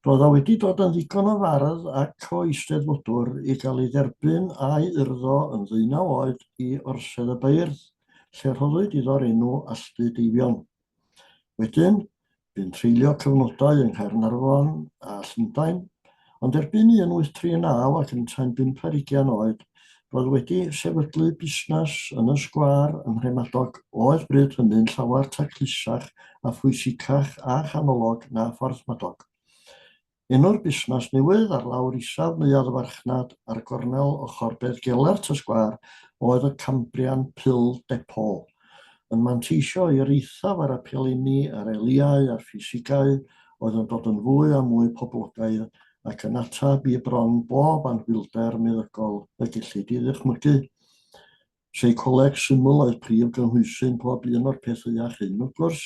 roedd o wedi dod yn ddigon o fardd ac o eisteddfodwr i gael ei dderbyn a'i urddo yn ddeunaw oed i Orsedd y Beirdd, lle rhoddwyd iddo'r enw Alltud Eifion. Wedyn, bu'n treulio cyfnodau yng Nghaernarfon a Llundain, ond erbyn 1839 ac yntau'n bump ar ugain oed, roedd wedi sefydlu busnes yn y sgwâr ym Mhremadog, oedd bryd hynny'n llawer taclusach a phwysicach a chanolog na Phorthmadog. Enw'r busnes newydd ar lawr isaf Neuadd y Farchnad ar gornel ochr Beddgelert y sgwâr oedd y Cambrian Pill Depot, yn manteisio i'r eithaf ar y pelenni, yr elïau a'r ffisigau oedd yn dod yn fwy a mwy poblogaidd ac yn ateb i bron bob anhwylder meddygol y gellid ei ddychmygu. Seicoleg syml oedd prif gynhwysyn pob un o'r pethau iach hyn, wrth gwrs,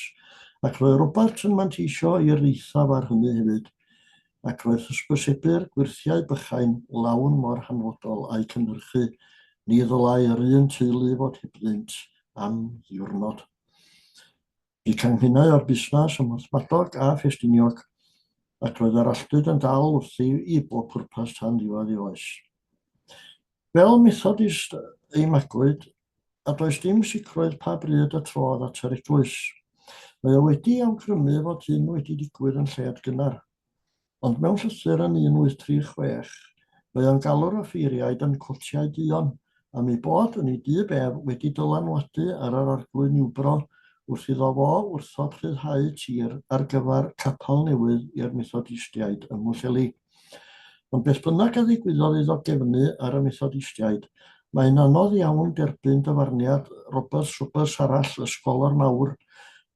ac roedd Robert yn manteisio i'r eithaf ar hynny hefyd, ac roedd hysbysebu'r gwyrthiau bychain lawn mor hanfodol a'u cynhyrchu, ni ddylai yr un teulu fod hebddynt am ddiwrnod. Bu canghennau o'r busnes ym Mhorthmadog a Ffestiniog, ac roedd yr alltud yn dal wrthi i bob pwrpas tan ddiwedd ei oes. Fel Methodist y'i magwyd, a does dim sicrwydd pa bryd y trodd at yr eglwys. Mae o wedi awgrymu fod hyn wedi digwydd yn lled gynnar. Ond mewn llythyr yn 1836, mae o'n galw'r offeiriaid yn cotiau duon am eu bod yn ei dyb ef wedi dylanwadu ar yr Arglwydd Newborough wrth iddo fo wrthod rhyddhau tir ar gyfer capel newydd i'r Methodistiaid ym Mhwllheli. Ond beth bynnag a ddigwyddodd iddo gefnu ar y Methodistiaid, mae'n anodd iawn derbyn dyfarniad Robert Sobers arall, y sgolar mawr,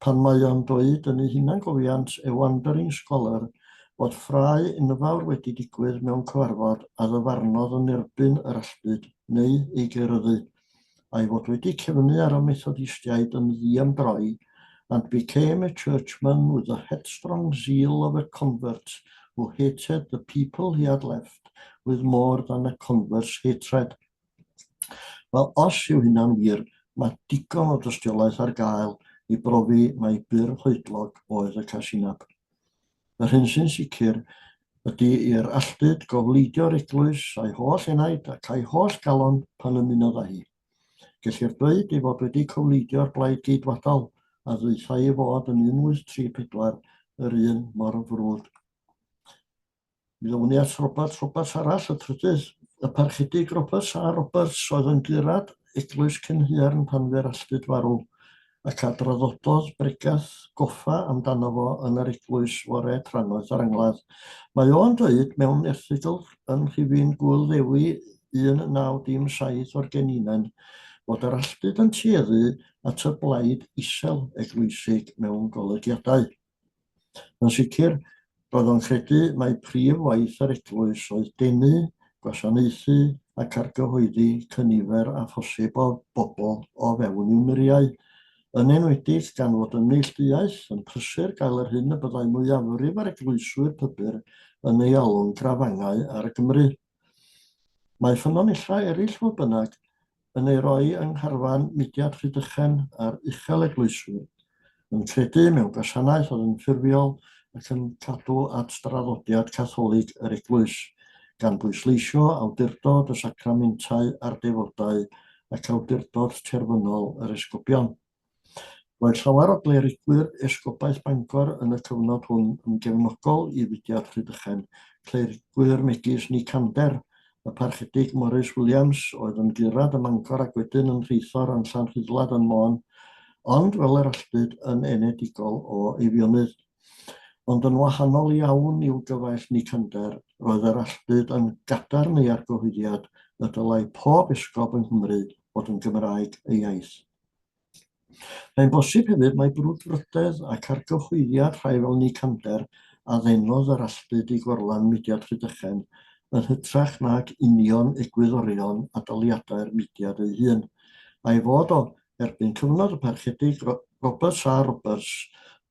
pan mae o'n dweud yn ei hunangofiant A Wandering Scholar fod ffrae enfawr wedi digwydd mewn cyfarfod a ddyfarnodd yn erbyn yr alltud, neu ei geryddu. a'i fod wedi cefnu ar y Methodistiaid yn ddiymdroi, and became a churchman with the headstrong zeal of a convert who hated the people he had left with more than a convert's hatred. Wel, os yw hynna'n wir, mae digon o dystiolaeth ar gael i brofi mai byr hoedlog oedd y casineb. Yr hyn sy'n sicr ydy i'r alltud gofleidio'r eglwys a'i holl enaid ac a'i holl galon pan ymunodd â hi. Gellir dweud ei fod wedi cofleidio'r Blaid Geidwadol a ddaethai i fod yn 1834 yr un mor frwd. Mi ddown ni at Robert Roberts arall, y trydydd, y Parchedig Roberts A. Roberts, oedd yn gurad Eglwys Cynhaearn pan fu'r alltud farw, ac a draddododd bregath goffa amdano fo yn yr eglwys fore trannoeth yr angladd. Mae o'n dweud mewn erthygl yn rhifyn Gŵyl Ddewi 1907 o'r Geninen fod yr alltud yn tueddu at y blaid isel eglwysig mewn golygiadau. Yn sicr, roedd o'n credu mai prif waith yr eglwys oedd denu, gwasanaethu ac argyhoeddi cynifer â phosib o bobl o fewn i'w muriau, yn enwedig gan fod ymneilltuaeth yn prysur gael yr hyn y byddai mwyafrif yr eglwyswyr pybyr yn ei alw'n grafangau ar Gymru. Mae ffynonellau eraill, fodd bynnag, yn ei roi yng ngharfan mudiad Rhydychen a'r Uchel Eglwyswyr, yn credu mewn gwasanaeth oedd yn ffurfiol ac yn cadw at draddodiad Catholig yr Eglwys, gan bwysleisio awdurdod y sacramentau a'r defodau ac awdurdod terfynol yr esgobion. Roedd llawer o glerigwyr Esgobaeth Bangor yn y cyfnod hwn yn gefnogol i fudiad Rhydychen, clerigwyr megis Nicander, y Parchedig Morris Williams, oedd yn gurad ym Mangor ac wedyn yn rheithor yn Llanrhuddlad yn Môn, ond, fel yr alltud, yn enedigol o Eifionydd. Ond yn wahanol iawn i'w gyfaill Nicander, roedd yr alltud yn gadarn ei argyhoeddiad y dylai pob esgob yng Nghymru fod yn Gymraeg ei iaith. Mae'n bosib hefyd mai brwdfrydedd ac argyhoeddiad rhai fel Nicander a ddenodd yr alltud i gorlan mudiad Rhydychen yn hytrach nag union egwyddorion a daliadau'r mudiad ei hun, a'i fod o, erbyn cyfnod y Parchedig Robert A. Roberts,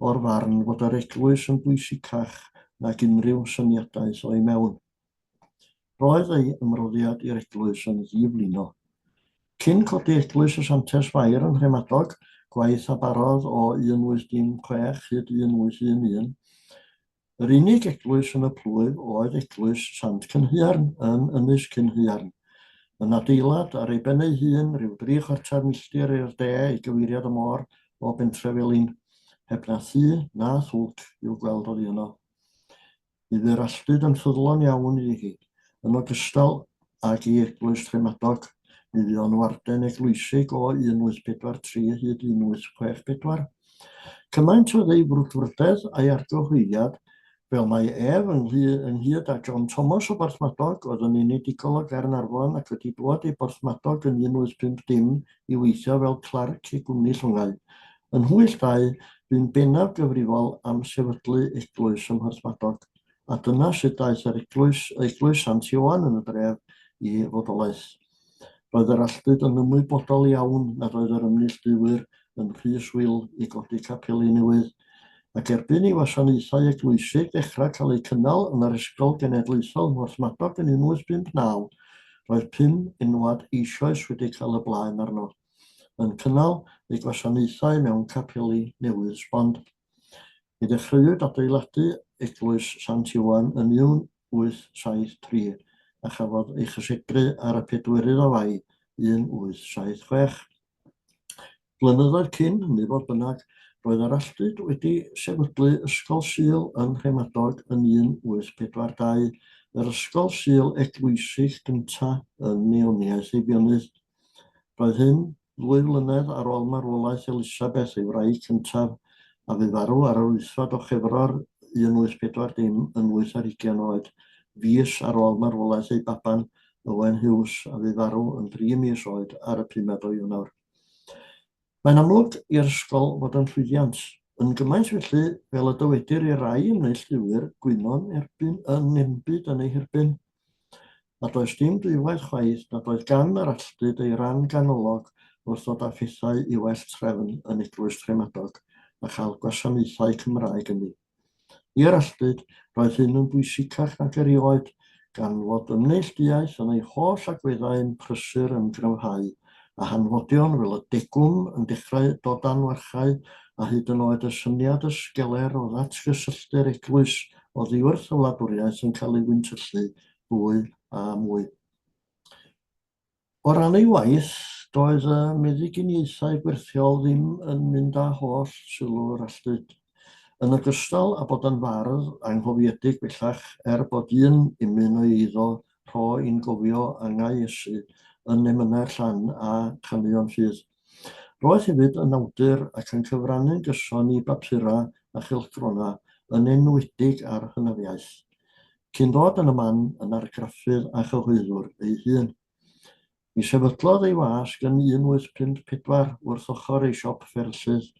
o'r farn fod yr eglwys yn bwysicach nag unrhyw syniadaeth o'i mewn. Roedd ei ymroddiad i'r eglwys yn ddiflino. Cyn codi Eglwys y Santes Fair yn Nhremadog, gwaith a barodd o 1816 hyd 1811, yr unig eglwys yn y plwyf oedd Eglwys Sant Cynhaearn yn Ynys Cynhaearn, yn adeilad ar ei ben ei hun rhyw dri chwarter milltir i'r de i gyfeiriad y môr o Bentrefelin, heb na thŷ na thwlc i'w gweld oddi yno. Mi fu'r alltud yn ffyddlon iawn iddi hi, yn ogystal ag i Eglwys Tremadog. Mi fuo'n warden eglwysig o 1843 hyd 1864. Cymaint oedd ei frwdfrydedd a'i argyhoeddiad, fel mai ef, ynghyd â John Thomas o Borthmadog, oedd yn enedigol o Gaernarfon ac wedi dod i Borthmadog yn 1850 i weithio fel clerc i gwmni llongau, Yn hwyll dau, bu'n bennaf gyfrifol am sefydlu eglwys ym Mhorthmadog, a dyna sut daeth yr eglwys, Eglwys Sant Ioan yn y dref, i fodolaeth. Roedd yr alltud yn ymwybodol iawn nad oedd yr ymneilltuwyr yn rhy swil i godi capeli newydd, ac erbyn i wasanaethau eglwysig ddechrau cael eu cynnal yn yr Ysgol Genedlaethol ym Mhorthmadog yn 1859, roedd pum enwad eisoes wedi cael y blaen arno. yn cynnal eu gwasanaethau mewn capeli newydd sbon. Mi ddechreuwyd adeiladu Eglwys Sant Ioan yn 1873 a chafodd ei chysegru ar y pedwerydd o Fai 1876. Blynyddoedd cyn hynny, fodd bynnag, roedd yr alltud wedi sefydlu Ysgol Sul yn Nhremadog yn 1842, yr ysgol Sul eglwysig gyntaf yn Neoniaeth Eifionydd. Roedd hyn ddwy flynedd ar ôl marwolaeth Elisabeth, ei wraig cyntaf, a fu farw ar yr wythfed o Chwefror 1840 yn wyth ar hugain oed, fis ar ôl marwolaeth ei baban, Owen Hughes, a fu farw yn dri mis oed ar y pumed o Ionawr. Mae'n amlwg i'r ysgol fod yn llwyddiant, yn gymaint felly fel y dywedir i rai ymneilltuwyr gwyno'n erbyn yn enbyd yn ei herbyn. A does dim dwywaith chwaith nad oedd gan yr alltud ei ran ganolog wrth ddod â phethau i well trefn yn Eglwys Tremadog a chael gwasanaethau Cymraeg ynddi. I'r alltud, roedd hyn yn bwysicach nag erioed, gan fod ymneilltuaeth yn ei holl agweddau'n prysur ymgryfhau, a hanfodion fel y degwm yn dechrau dod dan warchae, a hyd yn oed y syniad ysgeler o ddatgysylltu'r eglwys oddiwrth y wladwriaeth yn cael ei wyntyllu fwy a mwy. O ran ei waith, doedd y meddyginiaethau gwyrthiol ddim yn mynd â holl sylw'r alltud. Yn ogystal â bod yn fardd anghofiedig bellach, er bod un emyn o'i eiddo, Rho i'n gofio angau Iesu, yn Emynau'r Llan a Chaneuon Ffydd. Roedd hefyd yn awdur ac yn cyfrannu'n gyson i bapurau a chylchgronau, yn enwedig ar hynafiaeth. Cyn dod yn y man yn argraffydd a chyhoeddwr ei hun. Mi sefydlodd ei wasg yn 1854 wrth ochr ei siop fferyllydd.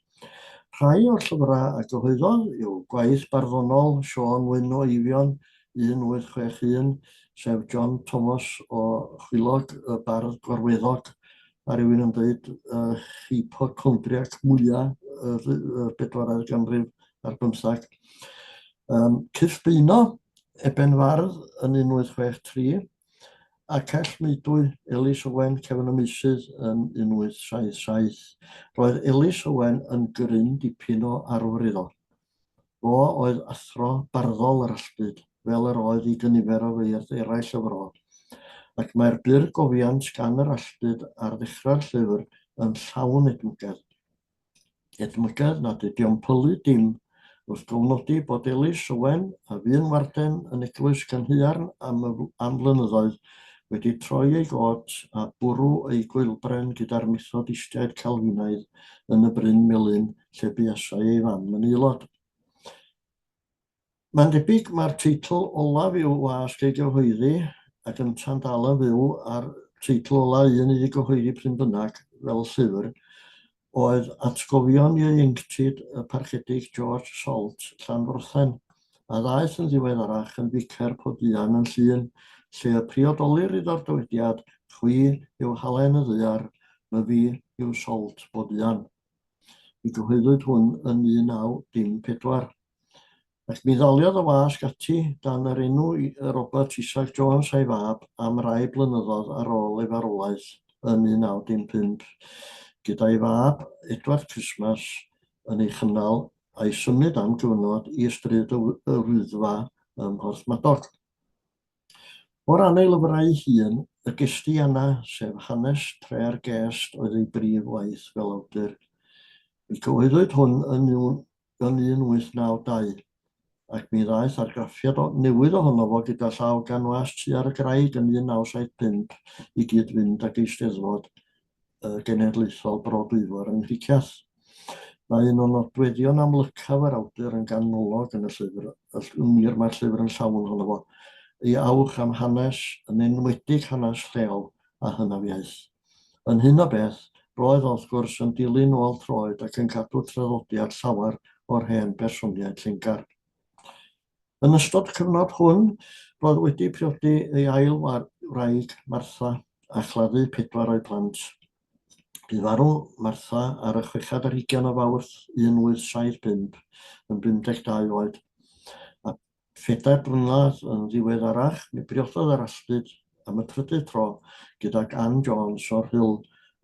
Rhai o'r llyfrau a gyhoeddodd yw gwaith barddonol Siôn Wyn o Eifion, 1861, sef John Thomas o Chwilog, y bardd gorweddog, a rhywun yn dweud uh, hypochondriac mwyaf y, y bedwaredd ganrif ar bymthag. Um, Cyff Beuno, Eben Fardd yn 1863, a Cell Meudwy, Elis Owen, Cefn y Meysydd yn 1877. Roedd Elis Owen yn gryn dipyn o arwr iddo. Fo oedd athro barddol yr alltud, fel yr oedd i gynifer o feirdd eraill y fro. Ac mae'r byr gofiant gan yr alltud ar ddechrau'r llyfr yn llawn edmygedd. Edmygedd nad ydi o'n pylu dim wrth gofnodi bod Elis Owen, a fu'n warden yn Eglwys Cynhaearn am, am flynyddoedd, wedi troi ei got a bwrw ei goelbren gyda'r Methodistiaid Calfinaidd yn y Bryn Melyn lle buasai ei fam yn aelod. Mae'n debyg mai'r teitl olaf i'w wasg ei gyhoeddi, ac ynta'n dal yn fyw, a'r teitl ola un iddi gyhoeddi p'run bynnag, fel llyfr, oedd Atgofion Ieuenctid y Parchedig George Salt, Llanfrothen, a ddaeth yn ddiweddarach yn ficer Poduan yn Llŷn, lle y priodolir iddo'r dywediad, Chwi yw halen y ddaear, myfi yw Salt Boduan. Mi gyhoeddwyd hwn yn 1914. Ac mi ddaliodd y wasg ati dan yr enw Robert Isaac Jones a'i fab am rai blynyddoedd ar ôl ei farwolaeth yn 1915, gyda'i fab Edward Christmas yn ei chynnal a'i symud am gyfnod i Stryd y Wyddfa ym Mhorthmadog. O ran ei lyfrau ei hun, Y Gestiana, sef hanes tre'r gest oedd ei brif waith fel awdur. Mi cyhoeddwyd hwn yn 1892, ac mi ddaeth argraffiad newydd ohono fo gyda llaw gan was Tuar y Graig yn 1975 i gyd-fynd ag Eisteddfod Genedlaethol Bro Dwyfor yng Nghricieth. Mae un o nodweddion amlycaf yr awdur yn ganolog yn y llyfr, yn wir mae'r llyfr yn llawn ohono fo, ei awch am hanes, yn enwedig hanes lleol a hynafiaeth. Yn hyn o beth, roedd o wrth gwrs yn dilyn ôl troed ac yn cadw traddodiad llawer o'r hen bersoniaid llengar. Yn ystod y cyfnod hwn, roedd wedi priodi ei ail wraig, Martha, a chladdu pedwar o'i plant. Bu farw Martha ar y chweched ar hugain o Fawrth 1875, yn 52 oed, a phedair blynedd yn ddiweddarach, mi briododd yr alltud am y trydydd tro gydag Ann Jones o'r Rhyl,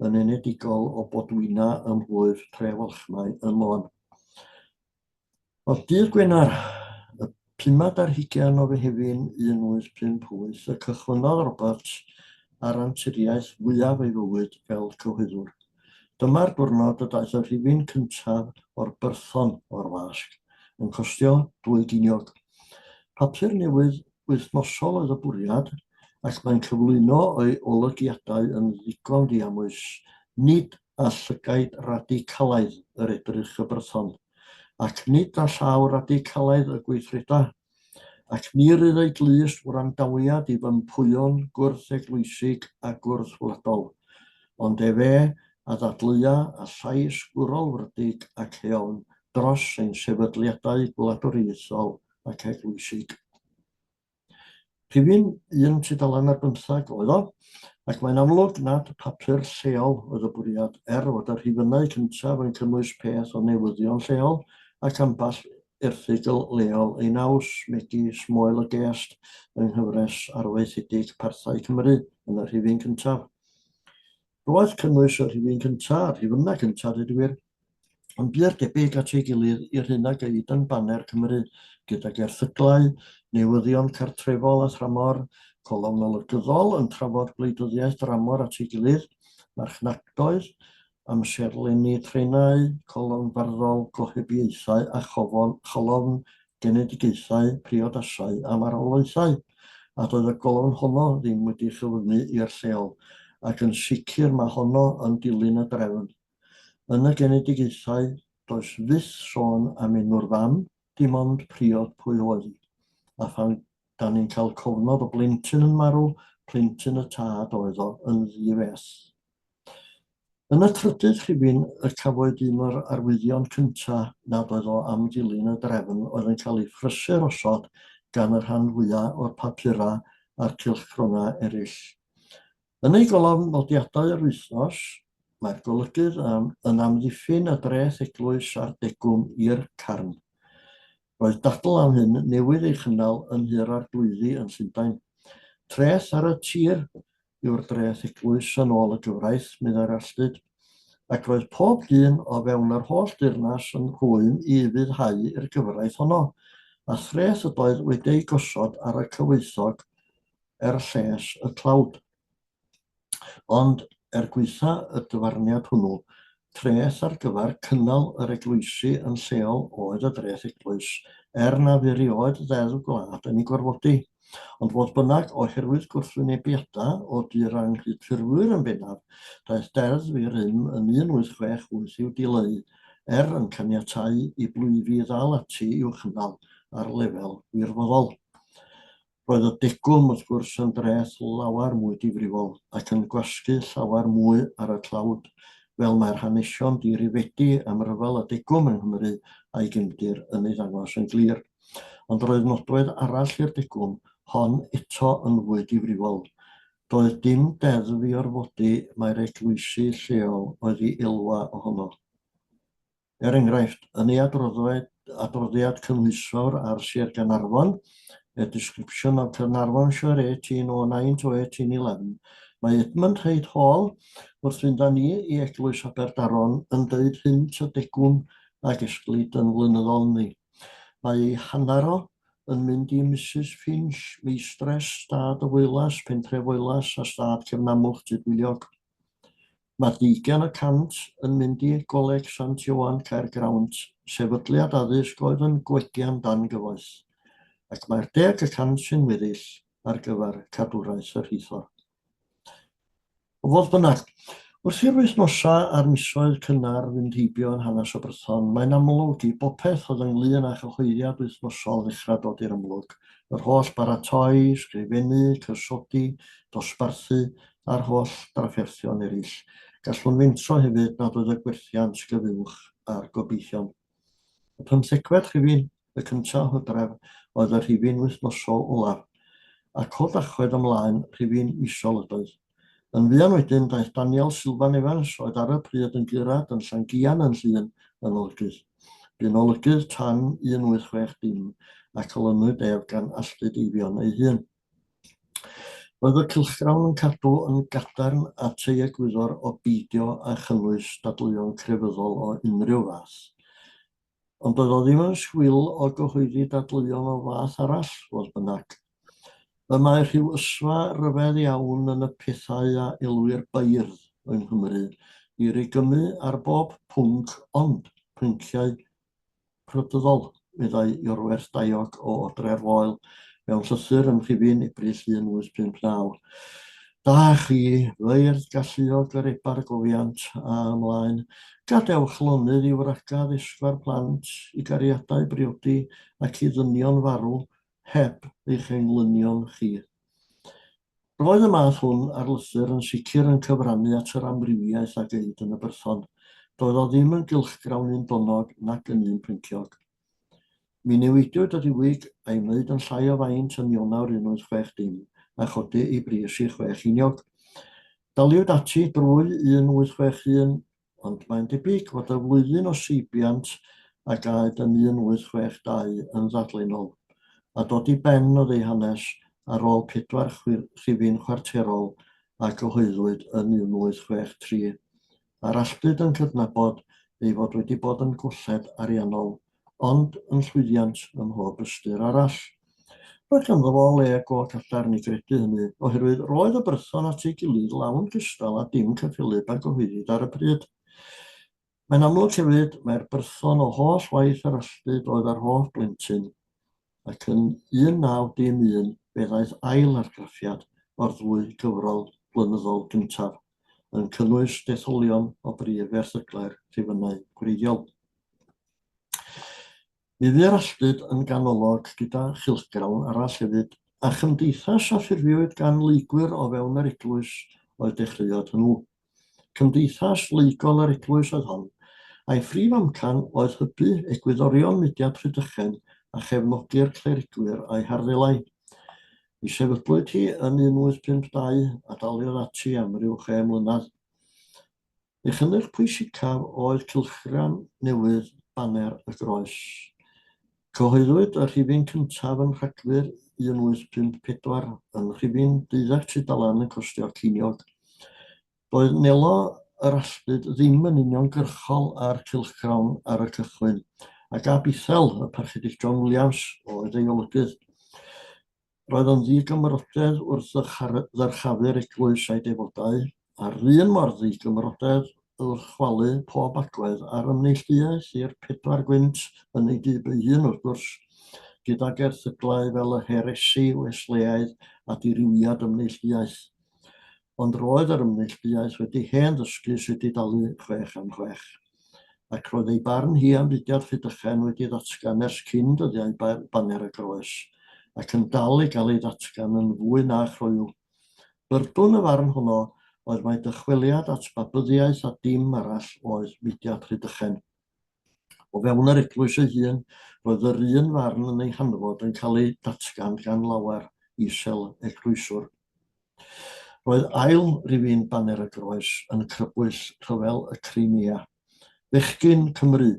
yn enedigol o Bodwina ym mhlwyf Trefalchmai ym Môn. Wel, dydd Gwener, y pumed ar hugain o Fehefin 1858, y cychwynnodd Roberts ar anturiaeth fwyaf ei fywyd fel cyhoeddwr. Dyma'r diwrnod y daeth y rhifyn cyntaf o'r Byrthon o'r wasg, yn costio dwy geiniog. Papur newydd wythnosol oedd y bwriad, ac mae'n cyflwyno o'i olygiadau yn ddigon diamwys, nid â llygaid radicalaidd yr edrych y Brython, ac nid â llaw radicalaidd y gweithreda, ac ni rydd ei glust wrandawiad i fympwyon gwrth-eglwysig a gwrth-wladol, ond efe a ddadleua â llais gwrolfrydig ac eofn dros ein sefydliadau gwladwriaethol ac eglwysig. Rhifyn un tudalen ar bymtheg oedd o, ac mae'n amlwg nad papur lleol oedd y bwriad, er fod y rhifynnau cyntaf yn cynnwys peth o newyddion lleol ac ambell erthygl leol ei naws, megis Moel y Gest yng nghyfres arfaethedig Parthau Cymru yn y rhifyn cyntaf. Roedd cynnwys y rhifyn cyntaf, a'r rhifynnau cyntaf, dweud y gwir, yn bur debyg at ei gilydd i'r hyn a geid yn Baner Cymru, gydag erthyglau, newyddion cartrefol a thramor, colofn olygyddol yn trafod gwleidyddiaeth dramor at ei gilydd, marchnadoedd, amserlenni trenau, colofn farddol, gohebiaethau a cholofn genedigaethau, priodasau a marwolaethau, a doedd y golofn honno ddim wedi chyfyngu i'r lleol, ac yn sicr mae honno yn dilyn y drefn. Yn y genedigaethau, does fyth sôn am enw'r fam, dim ond priod pwy oedd hi. A phan 'dan ni'n cael cofnod o blentyn yn marw, plentyn y tad oedd o, yn ddi-feth. Yn y trydydd rhifyn y cafwyd un o'r arwyddion cynta' nad oedd o am ddilyn y drefn oedd yn cael ei phrysur osod gan y rhan fwya' o'r papura' a'r cylchgronau eraill. Yn ei golofn Nodiadau yr Wythnos, mae'r golygydd yn amddiffyn y dreth eglwys a'r degwm i'r carn. Roedd dadl am hyn newydd ei chynnal yn Nhŷ'r Arglwyddi yn Llundain. Treth ar y tir yw'r dreth eglwys yn ôl y gyfraith, meddai'r alltud, ac roedd pob dyn o fewn yr holl deyrnas yn rhwym i ufuddhau i'r gyfraith honno, a threth ydoedd wedi ei gosod ar y cyfoethog er lles y tlawd. Ond, er gwaetha y dyfarniad hwnnw, treth ar gyfer cynnal yr eglwysi yn lleol oedd y dreth eglwys, er na fu rioed ddeddf gwlad yn ei gorfodi. Ond fodd bynnag, oherwydd gwrthwynebiadau o du'r Anghydffurfwyr yn bennaf, daeth deddf i rym yn 1868 i'w dileu, er yn caniatáu i blwyfi ddal ati i'w chynnal ar lefel wirfoddol. Roedd y degwm, wrth gwrs, yn dreth lawer mwy difrifol ac yn gwasgu llawer mwy ar y tlawd, fel mae'r hanesion di-rifedi am ryfel y degwm yng Nghymru a'i gefndir yn ei ddangos yn glir. Ond roedd nodwedd arall i'r degwm, hon eto yn fwy difrifol. Doedd dim deddf i orfodi mai'r eglwysi lleol oedd i elwa ohono. Er enghraifft, yn ei adroddiad cynhwysfawr ar Sir Gaernarfon, A Description of Caernarvonshire 1809 to 1811, mae Edmund Haight Hall, wrth fynd â ni i Eglwys Aberdaron, yn deud hynt y degwm a gesglid yn flynyddol ynddi. Mae ei hanner o yn mynd i Misus Finch, meistres stad y Foelas, Pentre Foelas a stad Cefnamwlch Tudweiliog. Mae deugain y cant yn mynd i Goleg Sant Ioan Caergrawnt, sefydliad addysg oedd yn gwegian dan gyfoeth, ac mae'r 10% sy'n weddill ar gyfer cadwraeth y rheithor. Fodd bynnag, wrth i'r wythnosau a'r misoedd cynnar fynd heibio yn hanes y Brython, mae'n amlwg i bopeth oedd ynglŷn â chyhoeddiad wythnosol ddechrau dod i'r amlwg, yr holl baratoi, sgrifennu, cysodi, dosbarthu, a'r holl drafferthion eraill. Gallwn fentro hefyd nad oedd y gwerthiant gyfuwch â'r gobeithion. Y pymthegfed rhifyn, y cyntaf o Hydref, oedd y rhifyn wythnosol olaf, ac o Dachwedd ymlaen, rhifyn misol ydoedd. Yn fuan wedyn, daeth Daniel Silvan Evans, oedd ar y pryd yn gurad yn Llangian yn Llŷn, yn olygydd. Bu'n olygydd tan 1860, ac olynwyd ef gan Alltud Eifion ei hun. Roedd y cylchgrawn yn cadw yn gadarn at ei egwyddor o beidio â chynnwys dadleuon crefyddol o unrhyw fath. Ond doedd o ddim yn swil o gyhoeddi dadleuon o fath arall, fodd bynnag. Y mae rhyw ysfa ryfedd iawn yn y pethau a elwir beirdd yng Nghymru i regymu ar bob pwnc ond pynciau prydyddol, meddai Iorwerth Daiog o Odre'r Foel mewn llythyr yn rhifyn Ebrill 1859. Da chi, feirdd galluog yr ebargofiant, a ymlaen. Gadewch lonydd i wragedd esgor plant, i gariadau briodi ac i ddynion farw, heb eich englynion chi. Roedd y math hwn ar lythyr yn sicr yn cyfrannu at yr amrywiaeth a geid yn y Brython. Doedd o ddim yn gylchgrawn undonog nac yn un pynciog. Mi newidiwyd y diwyg a'i wneud yn llai o faint yn Ionawr 1860 a chodi ei bris i chwe cheiniog. Daliwyd ati drwy 1861 ond mae'n debyg fod y flwyddyn o seibiant a gaed yn 1862 yn ddadlennol, a dod i ben oedd ei hanes ar ôl pedwar rhifyn chwarterol a gyhoeddwyd yn 1863, a'r alltud yn cydnabod ei fod wedi bod yn golled ariannol, ond yn llwyddiant ym mhob ystyr arall. Roedd ganddo fo le go gadarn i gredu hynny, oherwydd roedd y Brython at ei gilydd lawn gystal â dim cyffelyb a gyhoeddid ar y pryd. Mae'n amlwg hefyd mai'r Brython o holl waith yr alltud oedd yr hoff blentyn, ac yn 1911 fe ddaeth ail argraffiad o'r ddwy gyfrol flynyddol gyntaf, yn cynnwys detholion o brif erthyglau'r rhifynnau gwreiddiol. Mi fu'r alltud yn ganolog gyda chylchgrawn arall hefyd, a chymdeithas a ffurfiwyd gan leygwyr o fewn yr eglwys oedd dechreuad hwnnw. Cymdeithas Leygol yr Eglwys oedd hon, a'i phrif amcan oedd hybu egwyddorion mudiad Rhydychen a chefnogi'r clerigwyr a'i harddelau. Mi sefydlwyd hi yn 1852 a daliodd ati am ryw chwe mlynedd. Ei chynnyrch pwysicaf oedd cylchgrawn newydd Baner y Groes. Cyhoeddwyd y rhifyn cyntaf yn Rhagfyr 1854, yn rhifyn deuddeg tudalen yn costio ceiniog. Doedd Nelo yr Alltud ddim yn uniongyrchol â'r cylchgrawn ar y cychwyn, ac a Bithell, y Parchedig John Williams, oedd ei olygydd. Roedd o'n ddigymrodedd wrth ddyrchafu'r eglwys a'i defodau, a'r un mor ddigymrodedd wrth chwalu pob agwedd ar ymneilltuaeth i'r pedwar gwynt yn ei dyb ei hun, wrth gwrs, gydag erthyglau fel y Heresi Wesleaidd a Dirywiad Ymneilltuaeth. Ond roedd yr Ymneilltuaeth wedi hen ddysgu sut i dalu chwech am chwech. Ac roedd ei barn hi am fudiad Rhydychen wedi ddatgan ers cyn dyddiau Baner y Groes, ac yn dal i gael ei ddatgan yn fwy na chroyw. Byrdwn y farn honno oedd mai dychweliad at Babyddiaeth a dim arall oedd mudiad Rhydychen. O fewn yr eglwys ei hun, roedd yr un farn yn ei hanfod yn cael ei datgan gan lawer isel eglwyswr. Roedd ail rifyn Baner y Groes yn crybwyll Rhyfel y Crimea. Fechgyn Cymru,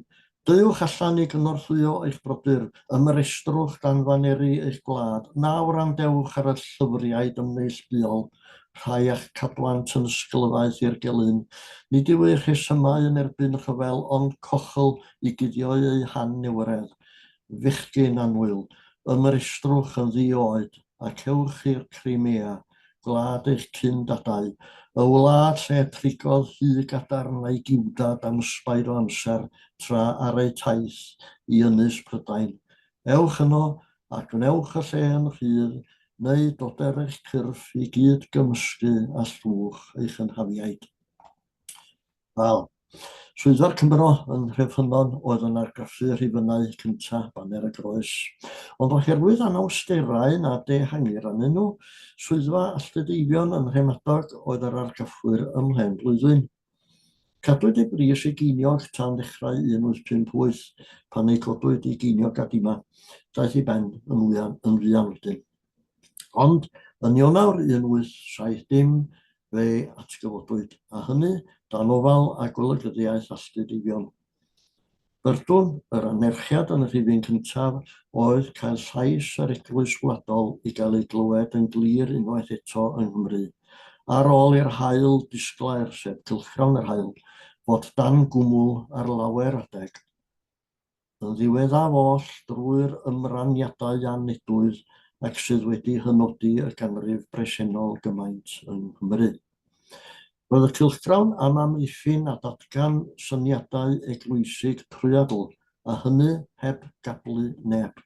deuwch allan i gynorthwyo eich brodyr, ymrestrwch dan faneri eich gwlad, na wrandewch ar y llyfriaid ymneillduol, rhai a'ch cadwant yn ysglyfaeth i'r gelyn. Nid yw eu rhesymau yn erbyn rhyfel ond cochl i guddio eu hannewredd. Fechgyn annwyl, ymrestrwch yn ddi-oed, ac ewch i'r Crimea, gwlad eich cyn-dadau, y wlad lle trigodd Hu Gadarn a'i Giwdad am ysbaid o amser tra ar eu taith i Ynys Prydain. Ewch yno, a gwnewch y lle yn rhydd, neu doder eich cyrff i gyd gymysgu â llwch eich hynafiaid. Wel, Swyddfa'r Cymro yn Nhreffynnon oedd yn argraffu rhifynnau cyntaf Baner y Groes. Ond oherwydd anawsterau na dehangir arnyn nhw, Swyddfa Alltud Eifion yn Nhremadog oedd yr argraffwyr ym mhen blwyddyn. Cadwyd ei bris i geiniog tan ddechrau 1858, pan ei codwyd i geiniog a dima. Daeth i ben yn fuan, yn fuan wedyn. Ond yn Ionawr 1870 fe atgyfodwyd, a hynny dan ofal a golygyddiaeth Alltud Eifion. Byrdwn yr anerchiad yn y rhifyn cyntaf oedd cael llais yr Eglwys Wladol i gael ei glywed yn glir unwaith eto yng Nghymru, ar ôl i'r haul disglair, sef cylchgrawn yr haul, fod dan gwmwl ar lawer adeg. Yn ddiweddaf oll drwy'r ymraniadau anedwydd ac sydd wedi hynodi y ganrif bresennol gymaint yng Nghymru. Roedd y cylchgrawn am amddiffyn a datgan syniadau eglwysig trwyadl, a hynny heb gablu neb.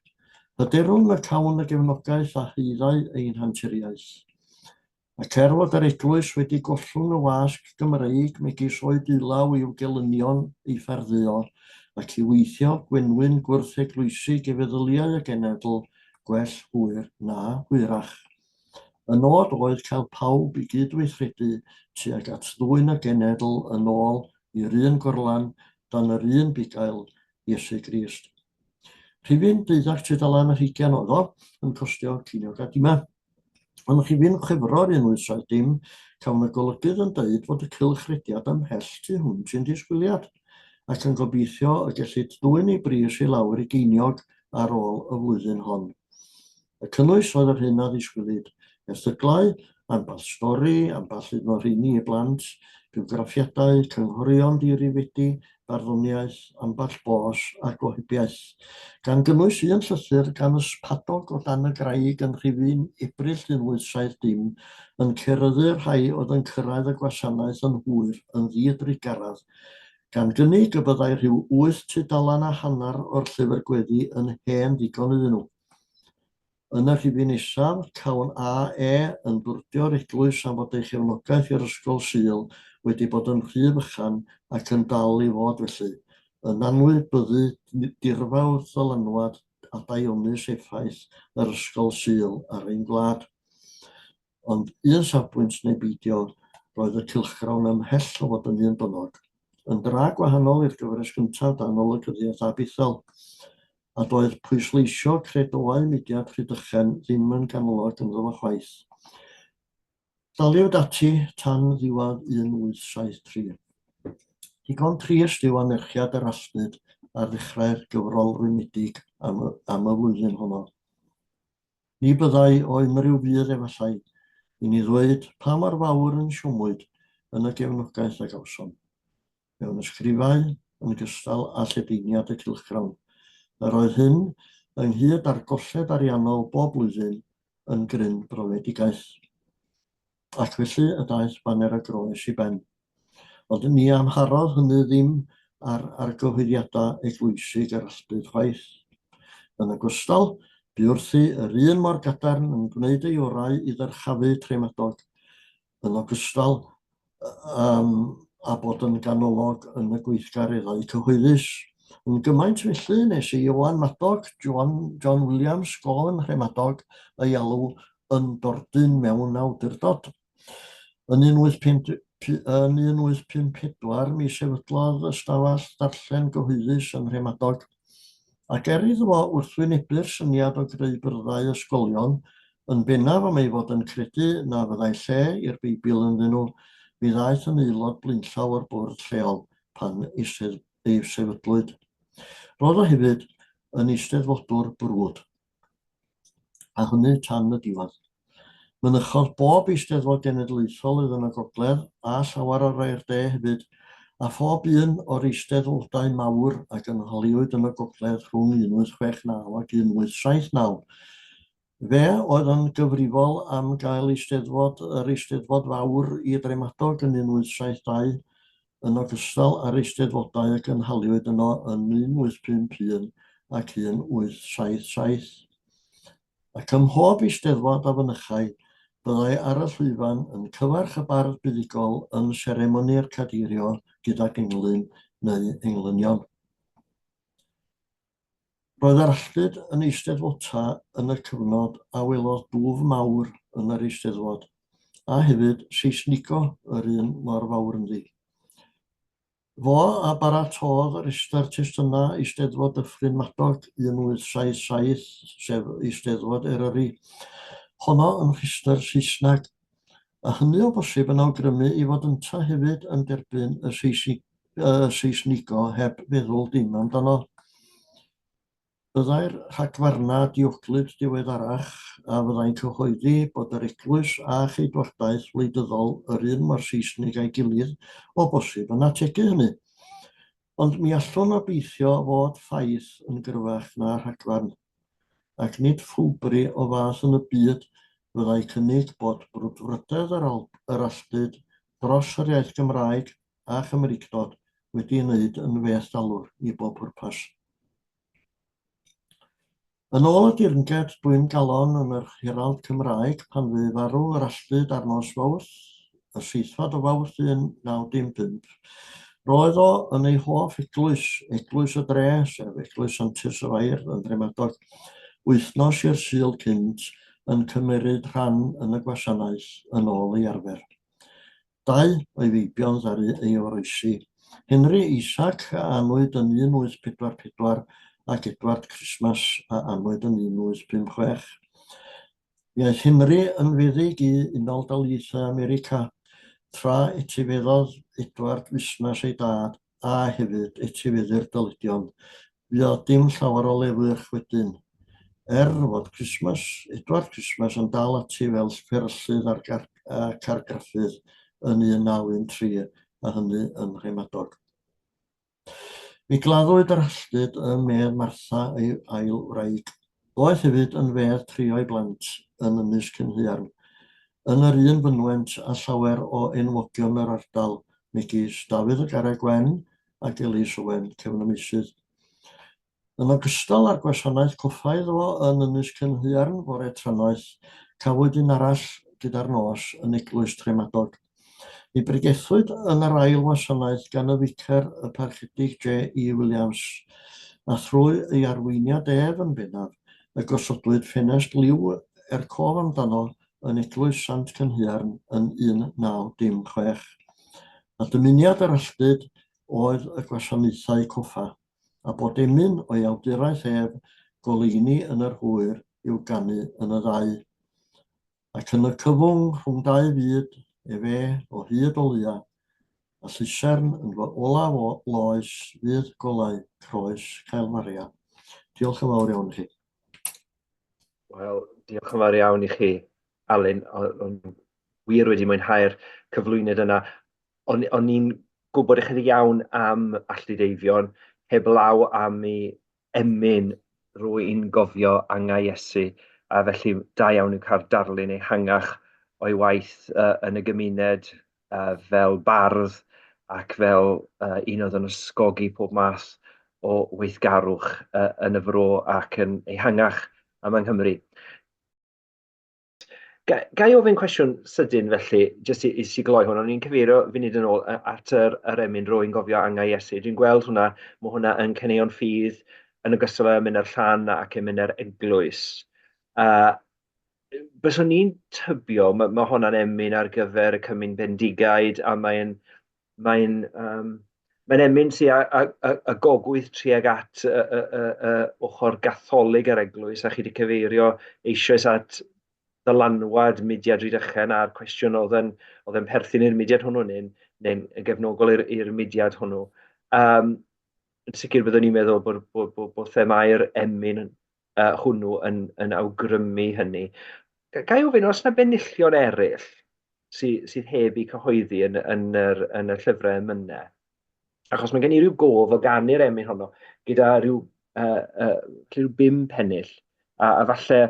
Hyderwn y cawn y gefnogaeth a haeddai ein hanturiaeth. Ac er fod yr Eglwys wedi gollwng y wasg Gymreig megis o'i dwylaw i'w gelynion ei phardduo, ac i weithio gwenwyn gwrth-eglwysig i feddyliau y genedl, gwell hwyr na hwyrach. Y nod oedd cael pawb i gyd-weithredu tuag at ddwyn y genedl yn ôl i'r un gorlan dan yr un bugail, Iesu Grist. Rhifyn deuddeg tudalen ar hugain oedd o, yn costio ceiniog a dima. Ond rhifyn Chwefror 1870, cawn y golygydd yn deud fod y cylchrediad ymhell tu hwnt i'n disgwyliad, ac yn gobeithio y gellid dwyn ei bris i lawr i geiniog ar ôl y flwyddyn hon. Y cynnwys oedd yr hyn a ddisgwylid, erthyglau, ambell stori, ambell un o'r rheini i blant, bywgraffiadau, cynghorion di-rifedi, barddoniaeth, ambell bos a gohebiaeth, gan gynnwys un llythyr gan yspadog o dan y graig yn rhifyn Ebrill 1870 yn ceryddu'r rhai oedd yn cyrraedd y gwasanaeth yn hwyr yn ddi-drugaredd. gan gynnig y byddai rhyw wyth tudalen a hanner o'r llyfr gweddi yn hen ddigon iddyn nhw. Yn y rhifyn nesaf, cawn AE yn bwrdio'r eglwys am fod ei chefnogaeth i'r Ysgol Sul wedi bod yn rhy fychan ac yn dal i fod felly, yn anwybyddu dirfawr ddylanwad a daionus effaith yr Ysgol Sul ar ein gwlad. Ond un safbwynt neu beidio, roedd y cylchgrawn ymhell o fod yn un bynnag, yn dra gwahanol i'r gyfres gyntaf dan olygyddiaeth A Bethel, a doedd pwysleisio credoau mudiad Rhydychen ddim yn ganolog ynddo fo chwaith. Daliwyd ati tan ddiwedd 1873. Digon trist yw anerchiad yr alltud ar ddechrau'r gyfrol rwymedig am y, am y flwyddyn honno. Ni byddai o unrhyw fudd efallai i ni ddweud pa mor fawr yn siomwyd yn y gefnogaeth a gawsom, mewn ysgrifau yn ogystal â lledaeniad y cylchgrawn. Yr oedd hyn, ynghyd â'r golled ariannol bob blwyddyn, yn gryn brofedigaeth. Ac felly y daeth Baner y Groes i ben. Ond ni amharodd hynny ddim ar argyhoeddiadau eglwysig yr alltud chwaith. Yn ogystal, bu wrthi yr un mor gadarn yn gwneud ei orau i ddyrchafu Tremadog, yn ogystal um, â bod yn ganolog yn y gweithgareddau cyhoeddus. Yn gymaint felly nes i Ioan Madog, John, John Williams, Gôn Nhremadog, ei alw yn dordyn mewn awdurdod. Yn 1854 mi sefydlodd ystafell ddarllen gyhoeddus ym Mhremadog, ac er iddo fo wrthwynebu'r syniad o greu byrddau ysgolion, yn bennaf am ei fod yn credu na fyddai lle i'r Beibl ynddyn nhw, mi ddaeth yn aelod blaenllaw o'r bwrdd lleol pan ei sefydlwyd. Roedd o hefyd yn eisteddfodwr brwd. a hynny tan y diwedd. Mynychodd bob Eisteddfod Genedlaethol oedd yn y Gogledd, a llawer o rai'r De hefyd, a phob un o'r eisteddfodau mawr a gynhaliwyd yn y Gogledd rhwng 1869 ac 1879. Fe oedd yn gyfrifol am gael Eisteddfod yr Eisteddfod Fawr i Dremadog yn 1872, yn ogystal â'r eisteddfodau a gynhaliwyd yno yn 1851 ac 1877. Ac ym mhob eisteddfod a fynychai, byddai ar y llwyfan yn cyfarch y bardd buddugol yn seremoni'r cadeirio gydag englyn neu englynion. Roedd yr alltud yn eisteddfota yn y cyfnod a welodd dwf mawr yn yr eisteddfod, a hefyd Seisnigo yr un mor fawr ynddi. Fo a baratôdd restr testunau Eisteddfod Dyffryn Madog 1877, sef Eisteddfod Eryri, honno yn rhestr Saesneg, a hynny o bosib yn awgrymu ei fod yntau hefyd yn derbyn y Seisnigo heb feddwl dim amdano. Byddai'r rhagfarnau dioglyd diweddarach a fyddai'n cyhoeddi bod yr Eglwys a cheidwadaeth wleidyddol yr un mor Seisnig â'i gilydd o bosib yn ategu hynny. Ond mi allwn obeithio fod ffaith yn gryfach na rhagfarn. Ac nid ffwlbri o fath yn y byd fyddai cynnig bod brwdfrydedd yr yr alltud dros yr iaith Gymraeg a Chymreictod wedi ei wneud yn fethdalwr i bob pwrpas. Yn ôl y dirnged dwym galon yn yr Herald Cymraeg pan fu farw yr alltud ar nos Fawrth, y seithfed o Fawrth 1915, roedd o yn ei hoff eglwys, Eglwys y Dre, sef Eglwys Santes y Fair yn Nhremadog, wythnos i'r Sul cynt yn cymeryd rhan yn y gwasanaeth yn ôl ei arfer. Dau o'i feibion ddaru ei oroesi, Henry Isaac a anwyd yn 1844 ac Edward Christmas a anwyd yn 1856. Mi aeth Henry yn feddyg i Unol Daleithiau America, tra etifeddodd Edward fusnes ei dad a hefyd etifeddu'r dyledion. Fuodd dim llawer o lefyrch wedyn. Er fod Christmas, Edward Christmas yn dal ati fel fferyllydd ac argraffydd yn 1913, a hynny yn Nhremadog. Mi gladdwyd yr alltud ym medd Martha ei ail wraig. Doedd hefyd yn fedd tri o'i blant yn Ynys Cynhaearn, yn yr un fynwent â llawer o enwogion yr ardal, megis Dafydd y Garreg Wen. ac Elis Owen, Cefn-y-meysydd. Yn ogystal â'r gwasanaeth coffa iddo fo yn Ynys Cynhaearn fore trannoeth, cafwyd un arall gyda'r nos yn Eglwys Tremadog. Mi bregethwyd yn yr ail wasanaeth gan y ficer y Parchedig JE. Williams, a thrwy ei arweiniad ef yn bennaf, y gosodwyd ffenest liw er cof amdano yn Eglwys Sant Cynhaearn yn 1916. A dymuniad yr alltud oedd y gwasanaethau coffa. a bod emyn o'i awduraeth ef, Goleuni yn yr hwyr, i'w ganu yn y ddau. Ac yn y cyfwng rhwng dau fyd, efe, o hyd o leia, a llusern yn fy olaf o loes fydd golau croes Caelfaria. Diolch yn fawr iawn i chi. Wel, diolch yn fawr iawn i chi, Alun. O'n wir wedi mwynhau'r cyflwyniad yna. O'n o'n i'n gwybod ychydig iawn am Alltud Eifion, heblaw am ei emyn Rwy'n gofio angau Iesu, a felly da iawn yw cael darlun ehangach o'i waith uh, yn y gymuned uh, fel bardd ac fel uh, un oedd yn ysgogi pob math o weithgarwch uh, yn y fro ac yn ehangach yma yng Nghymru. Ga ga i ofyn cwestiwn sydyn felly, jyst i, i i gloi hwn? O'n i'n cyfeirio funud yn ôl at yr, yr emyn rwy'n gofio angau Iesu. Dwi'n gweld hwnna, mae hwnna yn caneuon ffydd yn ogystal â emynau'r llan ac emynau'r eglwys. Uh, byswn i'n tybio, mae, mae hwnna'n emyn ar gyfer y cymun bendigaid a mae'n mae'n um, mae'n emyn sy'n a, a, a, a gogwydd tuag at y, y, y, y ochr gatholig yr eglwys, a chi wedi cyfeirio eisoes at ddylanwad mudiad Rhydychen a'r cwestiwn oedd yn, oedd yn perthyn i'r mudiad hwnnw neu'n neu gefnogol i'r mudiad hwnnw. Um, yn sicr byddwn i'n meddwl bod, bod, bod, bod themau'r emyn uh, hwnnw yn, yn awgrymu hynny. Ga i ofyn, os yna benillion eraill sy, sydd heb eu cyhoeddi yn, yn, yr, yn y llyfrau emynau? Achos mae gen i ryw gof o ganu'r emyn honno gyda rhyw, uh, uh, rhyw bum pennill, a, a falle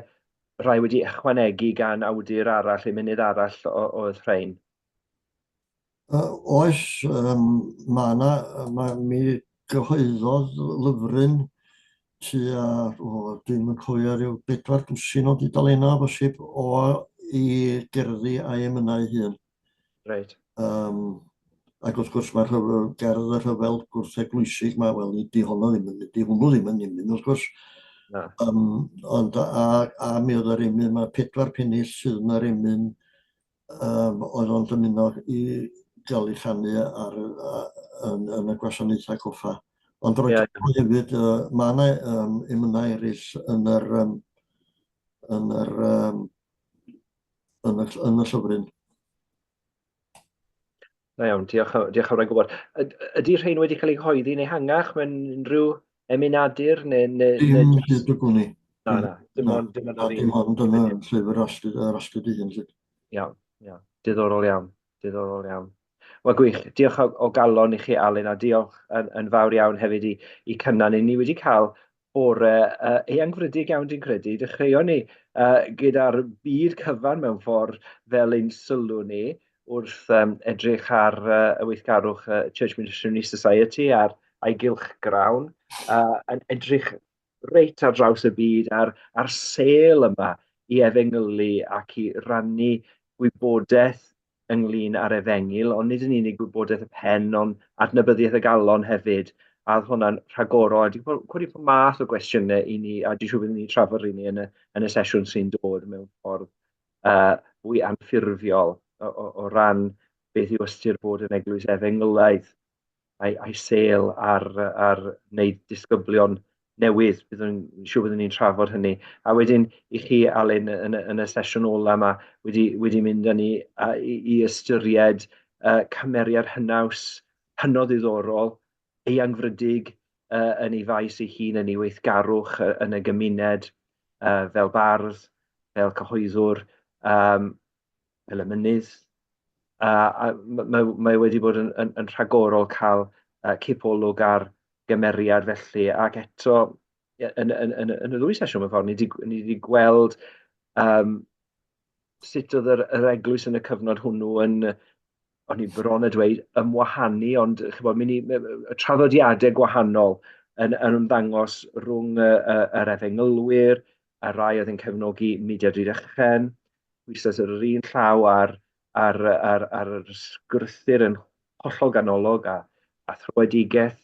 rhai wedi ychwanegu gan awdur arall, emynydd arall oedd rhain. Uh, oes, um, mae yna, ma, mi gyhoeddodd lyfryn tua, o, dwi'm yn cofio, rhyw bedwar dwsin o dudalennau o bosib o i gerddi a'i emynau ei hun. Reit. Um, ac wrth gwrs mae'r rhyfel, gerdd y rhyfel gwrth-eglwysig ma, wel, di honno ddim yn, di hwnnw ddim yn emyn wrth gwrs. Na. Um, ond a, a mi oedd yr emyn, mae pedwar pennill sydd yn yr emyn um, oedd o'n dymuno i gael ei chanu ar, yn, yn y gwasanaethau coffa. Ond roedd yeah. hefyd, uh, mae yna um, emynau eraill yn yr, um, yn yr, um, yn y, yn y llyfryn. Da iawn, diolch, diolch am roi gwybod. Ydy rhain wedi cael eu cyhoeddi yn ehangach mewn unrhyw emunadur? Neu, neu, dim neu... hyd y gwn i. Na, na, dim ond, dim ond yr un. Dim ond yn y llyfr astud, yr astud ei hun. Iawn, iawn. Diddorol iawn, diddorol iawn. Wel, gwych. Diolch o, o galon i chi, Alun, a diolch yn, yn fawr iawn hefyd i, i Cynan. Ni wedi cael bore uh, eangfrydig iawn, dwi'n credu. Dechreuon ni uh, gyda'r byd cyfan mewn ffordd fel ein sylw ni wrth um, edrych ar uh, y weithgarwch uh, Church Missionary Society a'r a'i gylchgrawn, uh, yn edrych reit ar draws y byd a'r, a'r sêl yma i efengylu ac i rannu gwybodaeth ynglyn â'r efengyl, ond nid yn unig gwybodaeth y pen, ond adnabyddiaeth y galon hefyd, a oedd hwnna'n rhagorol, a wedi codi pob math o gwestiynau i ni, a dwi'n siŵr byddwn ni'n trafod rheini yn y, yn y sesiwn sy'n dod mewn ffordd uh, fwy anffurfiol o, o, o ran beth yw ystyr bod yn eglwys efengylaidd a'i, a'i sêl ar, ar wneud disgyblion newydd. Byddwn yn siŵr byddwn ni'n trafod hynny. A wedyn i chi, Alun, yn, yn y sesiwn ola yma, wedi, wedi mynd â ni a, i, i ystyried uh, cymeriad hynaws hynod ddiddorol, eangfrydig uh, yn ei faes ei hun, yn ei weithgarwch uh, yn y gymuned, uh, fel bardd, fel cyhoeddwr, um, fel emynydd, a, a mae, mae wedi bod yn, yn, yn rhagorol cael uh, cipolwg ar gymeriad felly, ac eto yn, yn, yn, yn y ddwy sesiwn mewn ffordd, ni wedi, ni wedi gweld um, sut oedd yr, yr eglwys yn y cyfnod hwnnw yn O'n i bron a dweud ymwahanu, ond chibod, mynd i, y traddodiadau gwahanol yn, yn ymddangos rhwng y, y, yr efengylwyr, a rai oedd yn cefnogi mudiad Rhydychen, pwyslais ar yr un llaw ar, ar, ar, ar yr ysgrythur yn hollol ganolog a, a thröedigaeth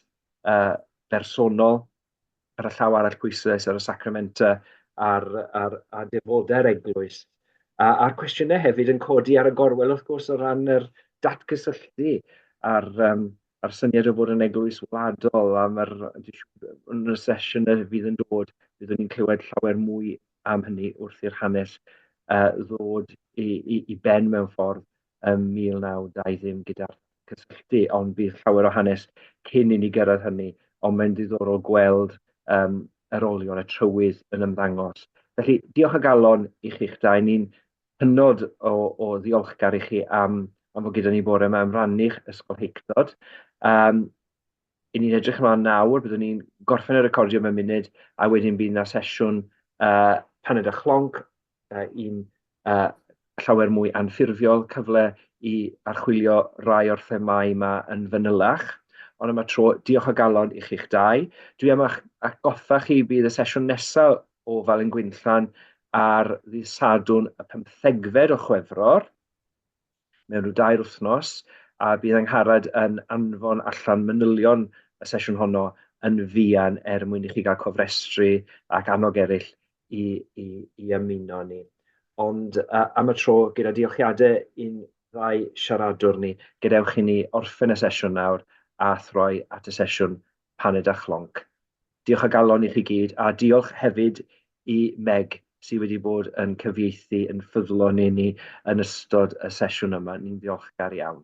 uh, bersonol, ar y llaw arall pwyslais ar y sacramentau a'r, ar, a defodau'r eglwys. A, a'r cwestiynau hefyd yn codi ar y gorwel, wrth gwrs, o ran yr datgysylltu a'r, um, a'r syniad o fod yn eglwys wladol, a mae'r yn y sesiynau fydd yn dod, byddwn ni'n clywed llawer mwy am hynny wrth i'r hanes uh, ddod i, i, i ben mewn ffordd ym 1920 gyda'r cysylltu, ond bydd llawer o hanes cyn i ni gyrraedd hynny, ond mae'n ddiddorol gweld um, yr olion, y trywydd yn ymddangos. Felly, diolch o galon i chi'ch dau. Ni'n hynod o, o ddiolchgar i chi am, am fod gyda ni bore yma, am rannu'ch ysgolheictod. Um, i ni'n edrych ymlaen nawr, byddwn ni'n gorffen y recordio mewn munud, a wedyn bydd yna sesiwn uh, paned a chlonc, uh, un uh, llawer mwy anffurfiol, cyfle i archwilio rai o'r themâu yma yn fanylach. Ond am y tro, diolch o galon i chi'ch dau. Dwi am eich atgoffa chi bydd y sesiwn nesaf o Felin Gwinllan ar ddydd Sadwrn y pymthegfed o Chwefror, mewn rhyw dair wythnos, a bydd Angharad yn anfon allan manylion y sesiwn honno yn fuan er mwyn i chi gael cofrestru ac annog eraill i, i, i ymuno â ni. Ond uh, am y tro, gyda diolchiadau i'n ddau siaradwr ni, gadewch i ni orffen y sesiwn nawr a throi at y sesiwn paned a chlonc. Diolch o galon i chi gyd, a diolch hefyd i Meg sydd wedi bod yn cyfieithu yn ffyddlon i ni yn ystod y sesiwn yma. Ni'n ddiolchgar iawn.